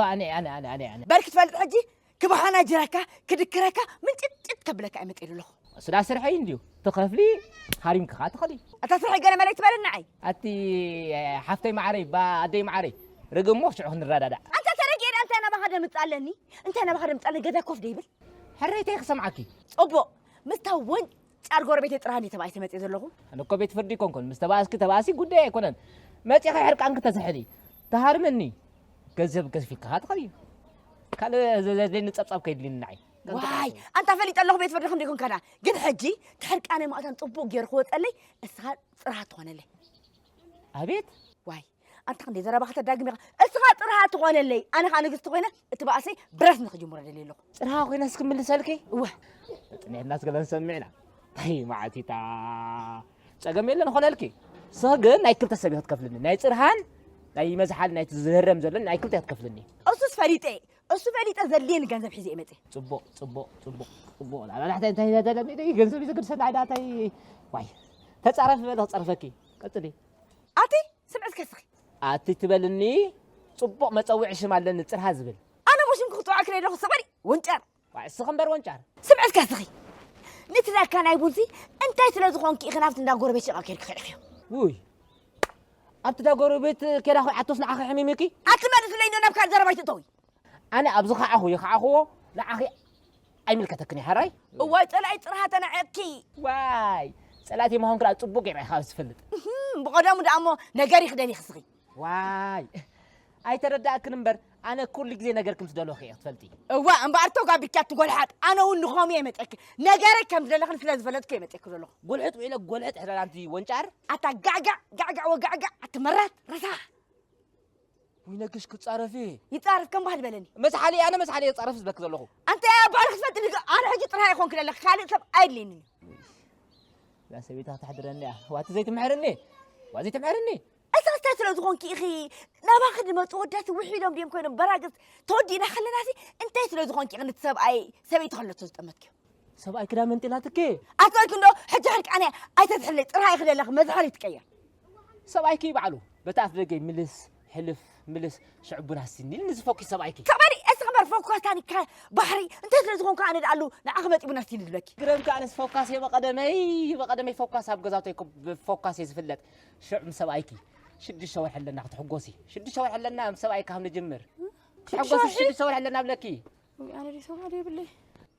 ኣነ ኣነ ኣነ ኣነ ኣነ በል ክትፈልጥ ሕጂ ክበሓና ጅረካ ክድክረካ ምንጭጭጭ ከብለካ እየ መፂሉ ኣለኹ። ስዳ ስርሐይ እንድዩ ትኸፍሊ ሃሪምኪ ኸዓ ትኸሊ። ኣታ ስርሐይ ገለ መለይ ትበለኒ ንዓይ። ኣቲ ሓፍተይ መዓረይ ባ ኣደይ መዓረይ ርግሞ ሽዑ ክንረዳዳእ። ኣንታ ተረጊኤ እንታይ ናባኻ ደምፅ ኣለኒ እንታይ ናባኻ ደምፅ ኣለኒ ገዛ ኮፍ ደይብል። ሕረይተይ ክሰምዓኪ። ፅቡቕ ምስታ ወን ጫር ጎረቤተይ ጥራሃን እየ ተባኢሰ መፅየ ዘለኹ። ኣነ እኮ ቤት ፍርዲ ኣይኮንኩን ምስ ተባእስኪ ተባእሲ ጉዳይ ኣይኮነን። መፂኺ ሕርቃንኪ ተዝሕሊ ተሃርምኒ ገንዘብ ከፊልካ ትኸዲ። ካልእ ዘድልየኒ ፀብፃብ ከየድልየኒ ንዓይ። ዋይ ኣንታ ፈሊጠ ኣለኹ ቤት ፍርዲ ከምደይኮንካ ደኣ ግን ሕጂ ትሕርቃነይ መቐታን ፅቡቕ ገይሩ ክወፀለይ እስኻ ጥራሃ ትኾነለይ። ኣቤት ዋይ ኣንታ ክንደይ ዘረባ ከተዳግም ኢኻ እስኻ ጥራሃ ትኾነለይ ኣነ ኸዓ ንግስቲ ኮይነ እቲ ባእሰይ ብረስኒ ክጅምሮ ደልየ ኣለኹ። ጥራሃ ኮይነስ ክምልሰልኪ እወ ጥሜትና ስገለ ንሰምዕ ኢና። ኣይ መዓቲታ ጸገም የለን ኾነልኪ። ንስኺ ግን ናይ ክልተ ሰብ እዩ ክትከፍልኒ ናይ ጽርሃን ናይ መዝሓል ናይ ዝህረም ዘሎ ናይ ክልተ ክትከፍልኒ። እሱስ ፈሊጠ እሱ ፈሊጠ ዘድልየኒ ገንዘብ ሒዘ እየ መጽየ። ጽቡቕ ጽቡቕ ጽቡቕ ጽቡቕ ላላ ታሕታይ እንታይ ተለሚዱ እዩ ገንዘብ እዩ ዝግድሰና ኢዳ እንታይ ዋይ ተጻረፊ በለ ክጸርፈኪ ቀጽሊ። ኣቲ ስምዒ እስከ እስኺ። ኣቲ ትበልኒ ጽቡቕ መጸውዒ ሽም ኣለኒ ጽርሃ ዝብል። ኣነ ቦሽም ክጽዋዕክ ነይ ኣለኹ ስቕ በሊ ወንጨር። ዋይ እስኺ እምበር ወንጫር። ስምዒ እስከ እስኺ። ንትዳካ ናይ ቡንሲ እንታይ ስለ ዝኾንኪ ኢኺ ናብቲ እንዳ ጎረቤት ሽቓ ከይድኪ ኸይድክዮ። ውይ ኣብቲ እንዳ ጎረቤት ከይዳ ኹ ዓቶስ ንዓኺ ሕሚሚኪ። ኣቲ መልስለይ እንዶ ናብ ካልእ ዘረባ ኣይትእተዊ። ኣነ ኣብ ዝኸዓኹ ይኸዓኽዎ ንዓኺ ኣይምልከተክን እዩ ሓራይ። እዋይ ጸላኢ ጽርሃ ተናዒቕኪ። ዋይ ጸላእቲ ምዃንኪ ደኣ ጽቡቕ ገይረ ኢኻ ዝፈልጥ። እህም፣ ብቐደሙ ደኣ እሞ ነገር ይኽደን ይኽስኺ። ዋይ ኣይተረዳእክን እምበር ኣነ ኩሉ ግዜ ነገር ከም ዝደለኹ እየ ክትፈልጢ። እዋ እምበኣር ተጋቢካ ትጎልሓጥ ኣነ እውን ንኸምኡ እየ መፀኪ ነገረይ ከም ዝደለኽን ስለ ዝፈለጥኩ እየ መፀኪ ዘለኹ። ጎልሕጥ ውዒለ ጎልሕጥ ሕደር ኣንቲ ወንጫር። ኣታ ጋዕጋዕ ጋዕጋዕ ወጋዕጋዕ ኣቲ መራት ረሳ። ውይ ነግሽ ክጻረፊ። ይጻረፍ ከም ባህል በለኒ። መዝሓሊ ኣነ መዝሓሊ የጻረፍ ዝበክ ዘለኹ። ኣንተ ባዕልክ ትፈልጥ ንግ ኣነ ሕጂ ጥራይ ይኾንክ ዘለክ ካልእ ሰብ ኣይድልየንን እዩ። እዛ ሰበይታ ክትሕድረኒ እያ ዋቲ ዘይትምሕርኒ ዋ ዘይትምሕርኒ። እሳ እንታይ ስለ ዝኾንኪ ኢኺ ናባኺ ዝመፁ ወዳት ውሒዶም ድዮም ኮይኖም በራግዝ ተወዲእና ከለናሲ እንታይ ስለ ዝኾንኪ ኢኺ ንቲ ሰብኣይ ሰበይቲ ከለቶ ዝጠመትክዮ። ሰብኣይ ክዳ መንጢላትኪ። ኣትወልክ እንዶ ሕጂ ሕርቃነ ኣይተትሕለይ ጥራይ ክደለኽ መዝሓል ይትቀየር። ሰብኣይኪ ባዕሉ በቲ ኣፍ ደገይ ምልስ ሕልፍ ምልስ ሽዕቡና ሲኒ ንዝፈኪ ሰብኣይኪ። ተቐሪ እስኺ በር ፎኳስ ታኒካ ባሕሪ እንታይ ስለ ዝኾንካ ኣነ ደኣሉ ንዓኺ መፂ ቡና ሲኒ ዝብለኪ። ግረምካ ኣነስ ፎካስ እየ በቐደመይ በቐደመይ ፎካስ ኣብ ገዛውተይ ፎካስ እየ ዝፍለጥ። ሽዑ ምስ ሰብኣይኪ ሽዱሽተ ወርሒ ኣለና ክትሕጎሲ ሽዱሽተ ወርሒ ኣለና ምስ ሰብኣይካ ከም ንጅምር። ክትሕጎሲ ሽዱሽተ ወርሒ ኣለና ብለኪ። ኣነ ዲ ሰብኣ ዶ የብለይ።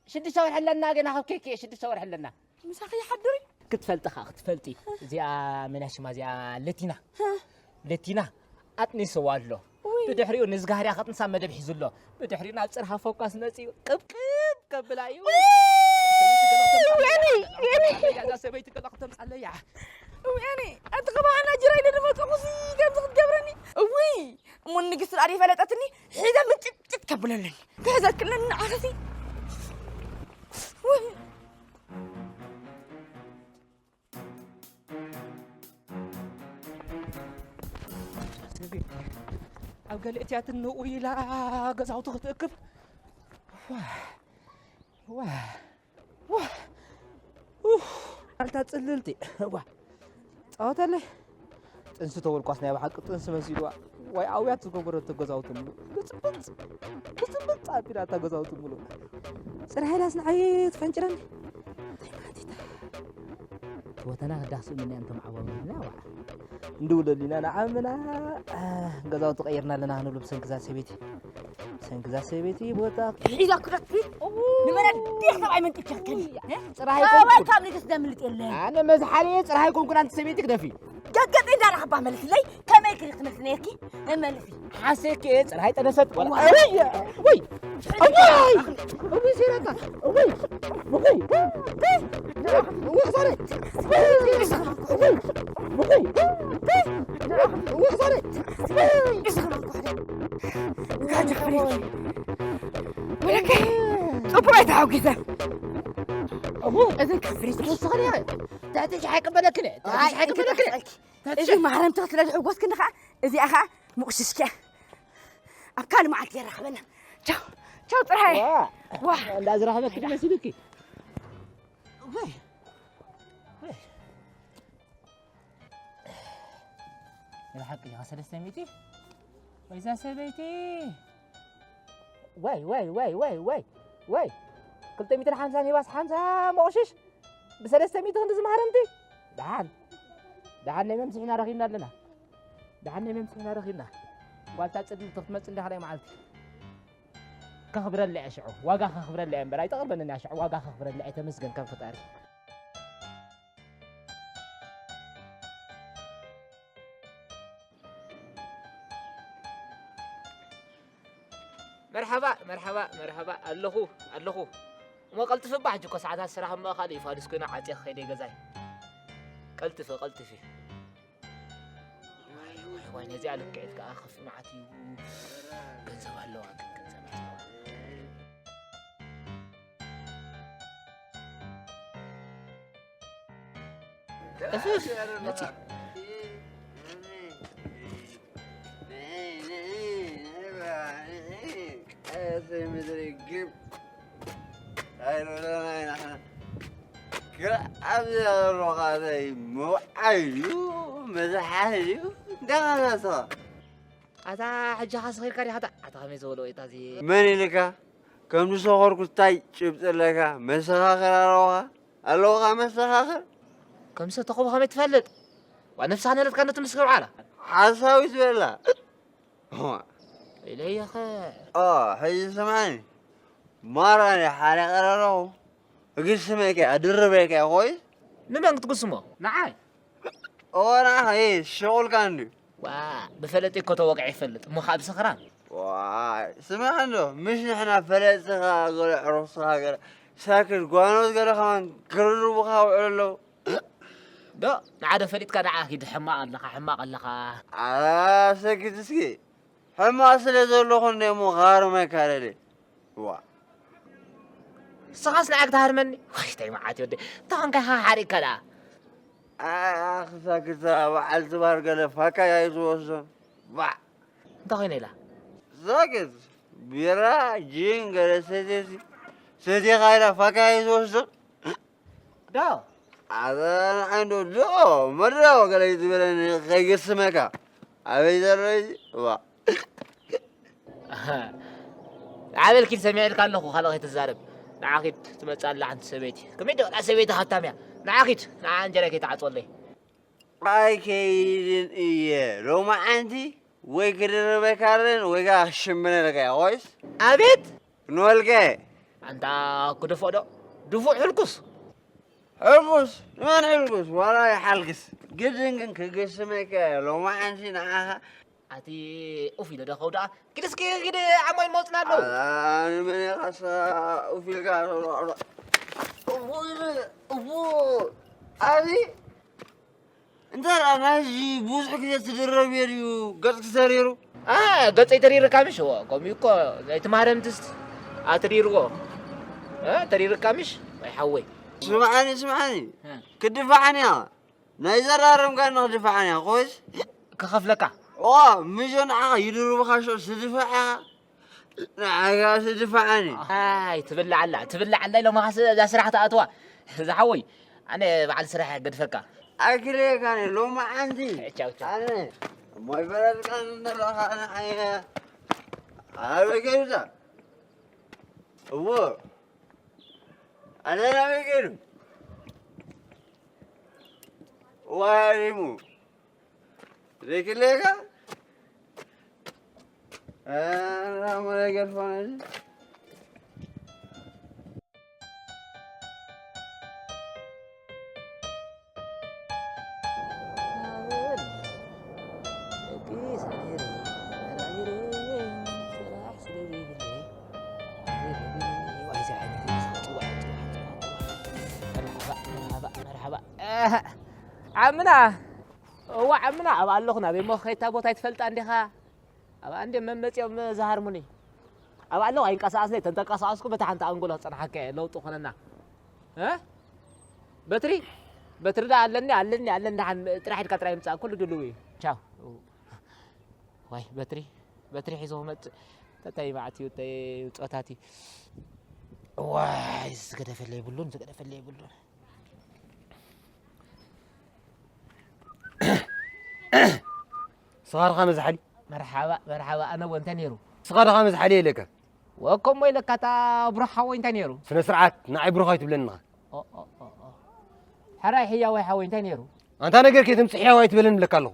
ሽዱሽተ ወርሒ ኣለና ገና ካብ ኬክ ሽዱሽተ ወርሒ ኣለና። ምሳኺ ይሓድር እዩ። ክትፈልጢ ኸዓ ክትፈልጢ እዚኣ መን ሽማ እዚኣ ለቲና ለቲና ኣጥኒስዋ ኣሎ። ብድሕሪኡ ንዝጋህርያ ከጥንሳ መደብ ሒዙ ኣሎ። ብድሕሪኡ ናብ ፅርሃ ፎካስ መፂኡ ቅብቅብ ከብላ እዩ። እያ። እውይ ኣነ ኣቲ ከባና ጅራይ ደደመፅኹሲ ከምዚ ክትገብረኒ። እውይ እሞ ንግስቲ ዳኣ ፈለጠትኒ። ሒዛ ምጭጭጭ ከብለለኒ ክሕዘክለኒ ንዓኽሲ። ውይ ሰበይቲ ኣብ ገለ እትያትን ንኡ ኢላ ገዛውቲ ክትእክብ። ዋ፣ ዋ፣ ዋ፣ ኡፍ፣ ኣልታ ጽልልቲ። ዋ፣ ጻወተለይ። ጥንሲ ተበልኳስ ናይ ብሓቂ ጥንሲ መሲልዋ። ዋይ ኣውያት ዝገበረቶ ገዛውቲ ምሉእ። ግጽብጽ፣ ግጽብጽ ኣቢላታ ገዛውቲ ምሉእ። ጽረ ሃይላስ ንዓይ ትፈንጭረኒ። እንታይ ማለት እዩ? ህይወተና ክዳስኡ ምንያ እንቶም ዓዋውና ዋዕ። እንድውለሉ ኢና ንዓምና፣ አ፣ ገዛውቲ ቀይርና ኣለና ክንብሉ ብሰንኪ እዛ ሰበይቲ። ብሰንኪ እዛ ሰበይቲ ቦታ ሒዛ ክረትፊ። እዉ። ንመን ኣዴኻ ሰብኣይ መንጢቻ ከኒ? እ? ጽራይ ሰብኣይ ኮንኩ። ካብ ንግስ ዘምልጥ የለን። ኣነ መዝሓሊ እየ፣ ጽራይ ኮንኩ ናንቲ ሰበይቲ ክደፊ። ገገጥ እንዳረኸባ መልስለይ፣ ከመይ ክሪ ክትመልስ ነርኪ? መልሲ። ሓሴኬ ጽራይ ጠነሰት ወላ። እዋ። ወይ፣ ወይ። እዋይ! እውይ ሴራታ! እውይ! እውይ! እውይ ዛሬ! እውይ! እውይ! እውይ ዛሬ! ወለከ ጽቡቅ ኣይተሓጒሰ። እቡ! እዚ ካብ ፍሪጅ ተወሰኸ ዲኻ? ትሕቲ ሻሂ ቅበለክን እየ። ትሕቲ ኣይ፣ ሻሂ ቅበለክን እየ። እንክትሓቂ። እዚ ማህረምቲ ክትለ ዝሕጎስክኒ ኸዓ፣ እዚኣ ኸዓ ምቑሽሽከ። ኣብ ካልእ መዓልቲ የራኽበና። ቻው፣ ቻው ጥራይ። ዋ፣ ዋ። እንዳ ዝረኸበኪ መሲሉኪ። ወይ፣ ወይ። ብሓቂ ኢኻ ሰለስተ ሚእቲ? ወይዛ ሰበይቲ። ወይ፣ ወይ፣ ወይ፣ ወይ፣ ወይ፣ ወይ። ክልተ ሚእትን ሓምሳን ሂባስ ሓምሳ መቑሽሽ? ብሰለስተ ሚእቲ ክንዲ ዝማህረምቲ? ደሓን። ደሓን ናይ መምስሒና ረኺብና ኣለና። ደሓን ናይ መምስሒና ረኺብና። ጓልታ ጽልልቲ ክትመጽእ እንዳ ካልኣይ መዓልቲ። ከኽብረላ እየ ሽዑ። ዋጋ ከኽብረላ እየ እምበር ኣይተቕርበንን እያ ሽዑ። ዋጋ ከኽብረላ እየ ተመስገን ከም ፈጣሪ። መርሓባ፣ መርሓባ፣ መርሓባ፣ ኣለኹ፣ ኣለኹ። እሞ ቀልጥፊ እባ፣ ሕጂ እኮ ሰዓታት ስራሕ እሞ ካልእ እዩ፣ ፋዱስ ኮይነ ዓጽየ ክኸይደ ገዛይ። ቀልጥፊ፣ ቀልጥፊ። ዋይ፣ ዋይ፣ ዋይ፣ ነዚኣ ልክዕት ከኣ ከፍኢ መዓት እዩ። ገንዘብ ኣለዋ፣ ግን ገንዘብ ኣለዋ። እፍፍ፣ መጺ። ቀያሰይ ምድሪ ግብ ኣይንብለናይ ንሕና። ግራ ኣብዚ ዘለኹ ኸኣ ምውዓይ ድዩ ምዝሓል ድዩ? እንታይ ኸኣ ንስኻ? ኣታ ሕጂ ኸኣ ስኺርካ ዲኻ? ኣታ፣ ኣታ ኸመይ ዝበለ ወይ እታ እዚ? መን ኢልካ? ከም ዝሰኸርኩ እንታይ ጭብጢ ኣለካ? መሰኻኽር ኣለውኻ? ኣለውኻ መሰኻኽር? ከም ዝሰተኹ ብኸመይ ትፈልጥ? ዋ፣ ነብስኻ ነለትካ ነቲ ምስክር ዋዕላ። ሓሳዊት በላ። እዋ። ኢለየኸ። ኦ፣ ሕጂ ስምዓኒ። ማራ እኔ ሓሪቐ ኣለኹ። እግስመካ፣ ኣድርበካ፣ ኮይስ? ንመን ክትግስሞ? ንዓይ? እወ፣ ንዓኻ፣ እየ፣ ሸቑልካ እንድዩ። ዋ፣ ብፈለጠይ እኮ ተወቂዐ ይፈልጥ፣ እሞ ኸኣ ብሰኽራን። ዋይ፣ ስማዕ እንዶ፣ ምሽ ንሕና ፈለጥኻ ገለ ዕሩኽስኻ ገለ፣ ሳክት ጓኖት ገለ ከማን ክርርቡኻ ውዕሉ ኣለዉ። ዶ፣ ንዓዶ ፈሊጥካ ደኣ ኪድ፣ ሕማቕ ኣለኻ፣ ሕማቕ ኣለኻ። ኣላ፣ ሰክት እስኪ። ሕማቕ ስለ ዘለኹ እንደ እሞ ክሃርመካ ደልየ። ዋ። ንስኻስ ንዓይ ክትሃርመኒ? ወይ፣ እንታይ መዓት እዩ ወደይ። እንተ ኾንካ ኢኻ ሓሪቕካ ደኣ። ኣይ፣ ኣኽሳ ክሳ በዓል ትባር ገለ ፋካይ ኣይትወስዶን። ባዕ። እንታይ ኮይነ ኢላ? ሳክት። ቢራ፣ ጂን ገለ ሰትየሲ። ሰቲኻ ኢላ ፋካይ ኣይትወስዶን። ዶ? ኣረ ንዓይ እንዶ ዶ መድረው ገለ እዩ ዝበለኒ ከይገስመካ። ኣበይ ዘሎ እዚ? እዋ። ኣበል ኪድ ሰሚዐልካ ኣለኹ፣ ካልእ ከይትዛረብ። ንዓ ኪድ ትመጽእ ኣላ ሓንቲ ሰበይቲ። ከመይ ደላ ሰበይቲ ሃብታም እያ። ንዓ ኪድ፣ ንዓ እንጀራ ከይትዓጽወለይ። ኣይከይድን እየ። ሎማዓንቲ ወይ ክድርበካ ኣለኒ ወይ ከኣ ክሽምነልካ እየ። ኮይስ? ኣቤት! ንወልቀ። ኣንታ ክድፎ ዶ? ድፉዕ ሕልኩስ። ሕልኩስ? ንመን ሕልኩስ? ዋላ ይሓልክስ። ግድን ግን ክግስመካ እየ። ሎማዓንቲ ንዓኻ። ኣቲ ኡፍ ኢለ ዶ ከውድኣ? ኪድ እስኪ ኪድ ዓማይ መውጽና ኣለዉ። ኣላ፣ ንመን ኢኻስ ኡፍ ኢልካ? እቡ፣ እቡ፣ ኣዚ እንተ ደኣ ናይ ሕጂ ብዙሕ ግዜ ትድረብዮ ድዩ ገጽኪ ተሪሩ? አ፣ ገጸይ ተሪርካ ምሽ? እወ፣ ከምኡ እኮ ናይቲ ማረምትስ ኣትሪርዎ። እ፣ ተሪርካ ምሽ? ወይ ሓወይ። ስምዓኒ፣ ስምዓኒ። እ። ክድፋዓኒ እያ። ናይ ዘራረምካኒ ክድፋዓኒ እያ። ኮይስ? ክኸፍለካ? እዋ፣ ምጆ ንዓኻ ይድርብኻ ሸው ስድፋዕ ኢኻ። ንዓኻ ስድፋዓኒ። ኣይ፣ ትብላዕ ኣላ፣ ትብላዕ ኣላ ኢሎማኻስ እዛ ስራሕ ትኣትዋ። ዝሓወይ፣ ኣነ በዓል ስራሕ እየ ገድፈካ። ኣይክልየካን እየ፣ ሎማዓንቲ። ቻው፣ ቻው። ኣነ እሞ ይፈረድካኒ እንተለኻ ንዓየ። ኣበይ ከይዱ እዛ? እዎ። ኣነ ናበይ ከይዱ? ዋሪሙ። ዘይክልየካ? ኧረ፣ ምን ነገር ሆነ? መርሓባ፣ መርሓባ፣ መርሓባ። ኣህ፣ ዓምና፣ እዋ ዓምና፣ ኣብ ኣለኹ ናበይ እሞ ከይታ ቦታ ኣይትፈልጣ እንዲኻ? ኣብ ኣንዴ መመጽኦም ዝሃርሙኒ። ኣብ ኣለኹ ኣይንቀሳቐስን እየ፣ ተንቀሳቐስኩ በታ ሓንቲ ኣንጎሎ ክጸንሓካ እየ፣ ለውጢ ኮነና። እ? በትሪ? በትሪ ደኣ ኣለኒ፣ ኣለኒ፣ ኣለኒ፣ ደሓን ጥራሕ ኢልካ ጥራይ ምጻእ፣ ኩሉ ድልው እዩ። ቻው። ዋይ፣ በትሪ፣ በትሪ ሒዞ ክመጽእ። ተታይ መዓት እዩ፣ ተይ ጾታት እዩ። ዋይ፣ ዝገደፈለይ የብሉን፣ ዝገደፈለይ የብሉን። ስኻ ድኻ መዝሓሊ? መርሓባ፣ መርሓባ፣ ኣነ ወ እንታይ ነይሩ? ስኻ ድኻ መዝሓሊ ኢለካ። ወከሞ ኢለካ፣ እታ ብሩኽ ሓወይ እንታይ ነይሩ? ስነ ስርዓት፣ ንዓይ ብሩኽ ኣይትብለኒ ኢኻ። ኦ፣ ኦ፣ ኦ፣ ኦ። ሕራይ ሕያዋይ ሓወይ እንታይ ነይሩ? ኣንታ ነገር ከይተምጽእ ሕያዋይ ኣይትበለኒ እብለካ ኣለኹ።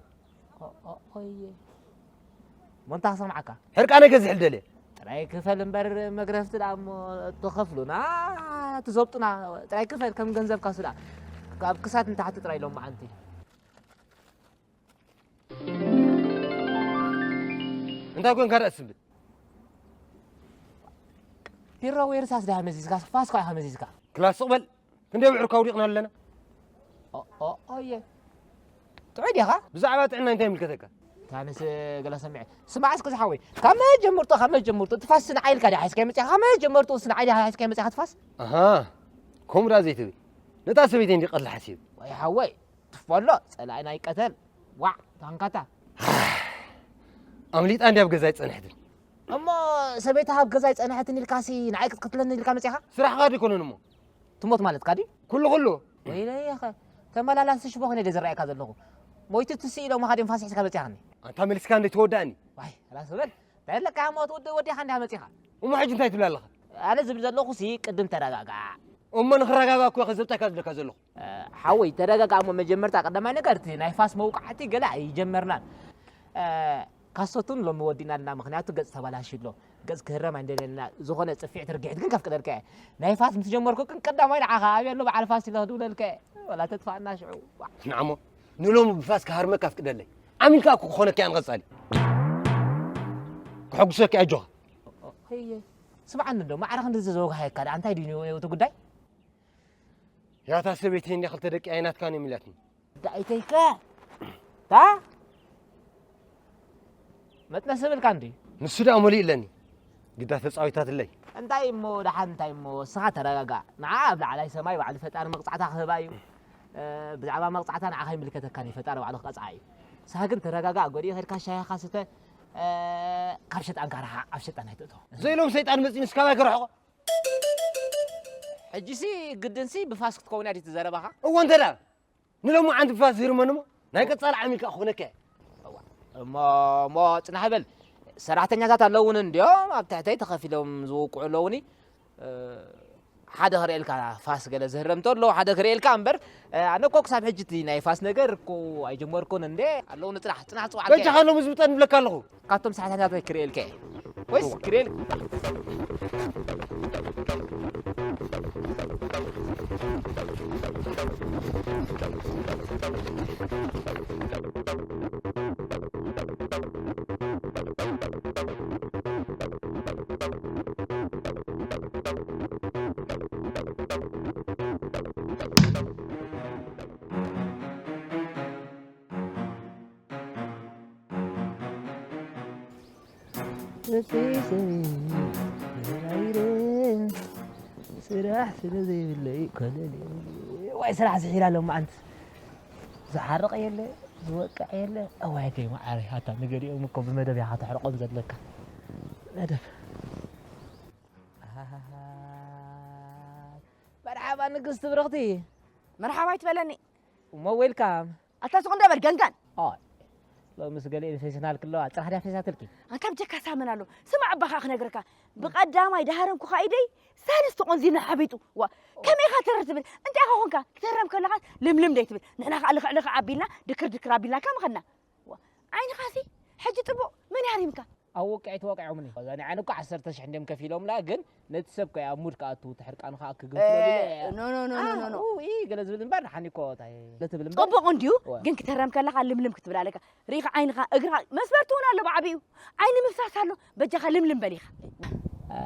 ኦ፣ ኦ፣ ኦየ። እሞ እንታይ ክሰምዓካ? ሕርቃነይ ከዝሕል ደልየ። ጥራይ ክፈል እምበር መግረፍቲ ደኣ እሞ ትኸፍሉና ትዘብጡና። ጥራይ ክፈል ከም ገንዘብካ ስዳ። ካብ ክሳድ ንታሕቲ ጥራይ ሎማዓንቲ። እንታይ ኮንካ ደኣ ስብል? ቢሮ ወይ ርሳስ ዲኻ መዚዝካ? ፋስ ከኣ ኢኻ መዚዝካ። ክላስ ስቕ በል። ክንደይ ብዕርካ ኣውዲቕና ኣለና። ኦ፣ ኦ፣ ኦየ። ጥዑይ ዲኻ? ብዛዕባ ጥዕና እንታይ ይምልከተካ? ታንስ ገለ ሰሚዐ። ስማዕ እስከ ዝሓወይ። ካብ መጀመርቱ፣ ካብ መጀመርቱ ትፋስ ንዓይ ኢልካ ዲኻ ሒዝካዮ መጺኻ? ካብ መጀመርቱ ንዓይ ዲኻ ሒዝካዮ መጺኻ ትፋስ? ኣሃ። ከምኡ ደኣ ዘይትብል። ነታ ሰበይተይ እንዲ ቀትላ ሓሲብ። ወይ ሓወይ፣ ትፈሎ፣ ጸላኢ ናይ ቀተል። ዋዕ፣ ታንካታ። ኣምሊጣ እንዲ ኣብ ገዛይ ጸንሕትን። እሞ ሰበይትኻ ኣብ ገዛይ ጸንሐትን ኢልካሲ ንዓይ ክትቅትለኒ ኢልካ መጺኻ? ስራሕኻ ዶ ኣይኮነን እሞ? ትሞት ማለትካ ድዩ? ኩሉ ኩሉ። ወይለይ ኢኸ፣ ተመላላሲ ሽቦ ኮይነ ድየ ዝረኣየካ ዘለኹ? ሞይቱ ትስኢ ኢሎምኻ ድዮም ፋስ ሒዝካ መጺኻኒ? ኣንታ መሊስካ እንደ ተወዳእኒ። ዋይ፣ ኸላስ በል። እንታይ ኣለካ እሞ ትወዲ ወዲኻ እንዲኻ መጺኻ? እሞ ሕጂ እንታይ ትብል ኣለኻ? ኣነ ዝብል ዘለኹሲ ቅድም ተረጋጋዕ። እሞ ንኽረጋጋእ እኮ እየ ከዘብጠካ ዝብለካ ዘለኹ። እ፣ ሓወይ፣ ተረጋጋእ እሞ መጀመርታ ቀዳማይ ነገር እቲ ናይ ፋስ መውቃዕቲ ገለ ኣይጀመርናን። እ፣ ካሰቱን ሎሚ ወዲእና ኣለና፣ ምኽንያቱ ገጽ ተበላሽዩ ኣሎ። ገጽ ክህረም ኣይንደልየና። ዝኾነ ጽፊዕቲ ርግሒት ግን ከፍቅደልካ እየ። ናይ ፋስ ምስ ጀመርኩ ግን ቀዳማይ ንዓኻ ኣበይ ኣሎ በዓል ፋስ ኢለ ክድውለልካ እየ። ወላ ተጥፋእና ሽዑ። ዋዕ። ንዓሞ፣ ንሎሚ ብፋስ ክሃርመካ ኣፍቅደለይ። ዓሚልካ እኮ ክኾነካ እያ ንቐጻሊ። ከሐጉሰካ እየ፣ ኣጆኻ። ኦ፣ ኦ፣ ሄየ። ስምዓኒ እንዶ፣ ማዕረ ክንድዚ ዘወግሃየካ ደኣ እንታይ ድዩ ነይሩ እቲ ጉዳይ? ያታ ሰበይተይ እንድያ ክልተ ደቂ ኣይናትካን እዮም ኢላትኒ። ዳኣይተይከ? ታ? መጥነሲ ብልካ እንዲ? ንሱ ደኣ መሊኡ ኣለኒ። ግዳ ተጻዊታትለይ። እንታይ እሞ ደሓን እንታይ እሞ፣ እስኻ ተረጋጋእ። ንዓ ኣብ ላዕላይ ሰማይ ባዕሉ ፈጣሪ መቕጻዕታ ክህባ እዩ። እ፣ ብዛዕባ መቕጻዕታ ንዓኻ ኣይምልከተካን እዩ፣ ፈጣሪ ባዕሉ ክቐጽዓ እዩ። ንስኻ ግን ተረጋጋእ፣ ጎዲኡ ከድካ ሻሂኻ ስተ፣ እ፣ ካብ ሸጣንካ ርሓቕ፣ ኣብ ሸጣን ኣይትእቶ። ዘይሎም ሰይጣን መጺኡ ንስካ ባይ ክርሕቆ። ሕጂሲ ግድንሲ ብፋስ ክትከውን እያ ድዩ እቲ ዘረባኻ? እወ እንተ ደኣ ንሎሚ ዓንቲ ብፋስ ዝህርመኒ እሞ ናይ ቀጻሊ ዓሚልካ ክኾነካ እየ። እዋ፣ እሞ፣ እሞ ጽናሕ በል። ሰራሕተኛታት ኣለውኒ እንድዮም ኣብ ትሕተይ ተኸፊሎም ዝውቅዑ ኣለውኒ። እ፣ ሓደ ክርእየልካ ፋስ ገለ ዝህረም እንተሎ ሓደ ክርእየልካ እምበር፣ እ፣ ኣነ እኮ ክሳብ ሕጂ እቲ ናይ ፋስ ነገር እኮ ኣይጀመርኩን እንዴ። ኣለውኒ ጽናሕ፣ ጽናሕ ጽዋዕ በጃኻ ሎሚ ዝብጠን እብለካ ኣለኹ። ካብቶም ሰራሕተኛታት ክርእየልካ እየ። ወይስ ክሬል ሰበይ ሰበይ ተራይረ ስራሕ ስለ ዘይብለይ ኮለል እየ። ዋይ ስራሕ ዝሒራ ኣሎ መዓንቲ። ዝሓርቕ የለ፣ ዝወቅዕ የለ። እዋይ ደይ መዓረይ፣ ኣታ ንገሊኦም እኮ ብመደብ ኢኻ ተሕርቖም ዘለካ። መደብ። ኣሃሃሃ። መርሓባ ንግስቲ ብርኽቲ። መርሓባ ኣይትበለኒ። እሞ ዌልካም። ኣታ ስቕ እንዶ በል ገንጋን። ኦይ፣ ሎምስ ገሊኤን ፌሽናል ክለዋ፣ ጥራሕ ድያ ፌሻትልኪ? ኣንታ ብጀካ ሳመን ኣሎ። ስማዕ እባ ኸኣ ክነግረካ። ብቐዳማይ ድሃረምኩኻ ኢደይ፣ ሳልስቲ ቆንዚና ሓቢጡ። ዋ፣ ከመይ ኢኻ ተረር ትብል? እንታይ ኢኻ ኾንካ? ክትህረም ከለኻ ልምልም ደይ ትብል? ንሕና ኸኣ ልኽዕ ልኽዕ ኣቢልና፣ ድክር ድክር ኣቢልና ከም ኸና። ዋ፣ ዓይንኻሲ፣ ሕጂ ጥቡቕ፣ መን ይሃሪምካ? ኣብ ወቅዒ ተወቂዖምኒ። እዛ ንዓይ እኮ ዓሰርተ ሽሕ እንድዮም ከፊሎምላ፣ ግን ነቲ ሰብ ከኣ ኣብ ሙድ ክኣቱ፣ እቲ ሕርቃኑ ከኣ ክግንፍለሉ እ፣ ኢለ። ኖ፣ ኖ፣ ኖ፣ ኖ፣ ኖ፣ ኖ። ኣው፣ ኢ፣ ገለ ዝብል እምበር፣ ንሓኒ እኮ እንታይ፣ ገለ ትብል እምበር። ጽቡቕ እንድዩ፣ እወ። ግን ክትህረም ከለኻ ልምልም ክትብል ኣለካ። ርኢኻ ዓይንኻ፣ እግርኻ፣ መስመር ትውን ኣሎ ብዓቢኡ። ዓይኒ ምፍሳስ ኣሎ። በጃኻ ልምልም በል ኢኻ። እ፣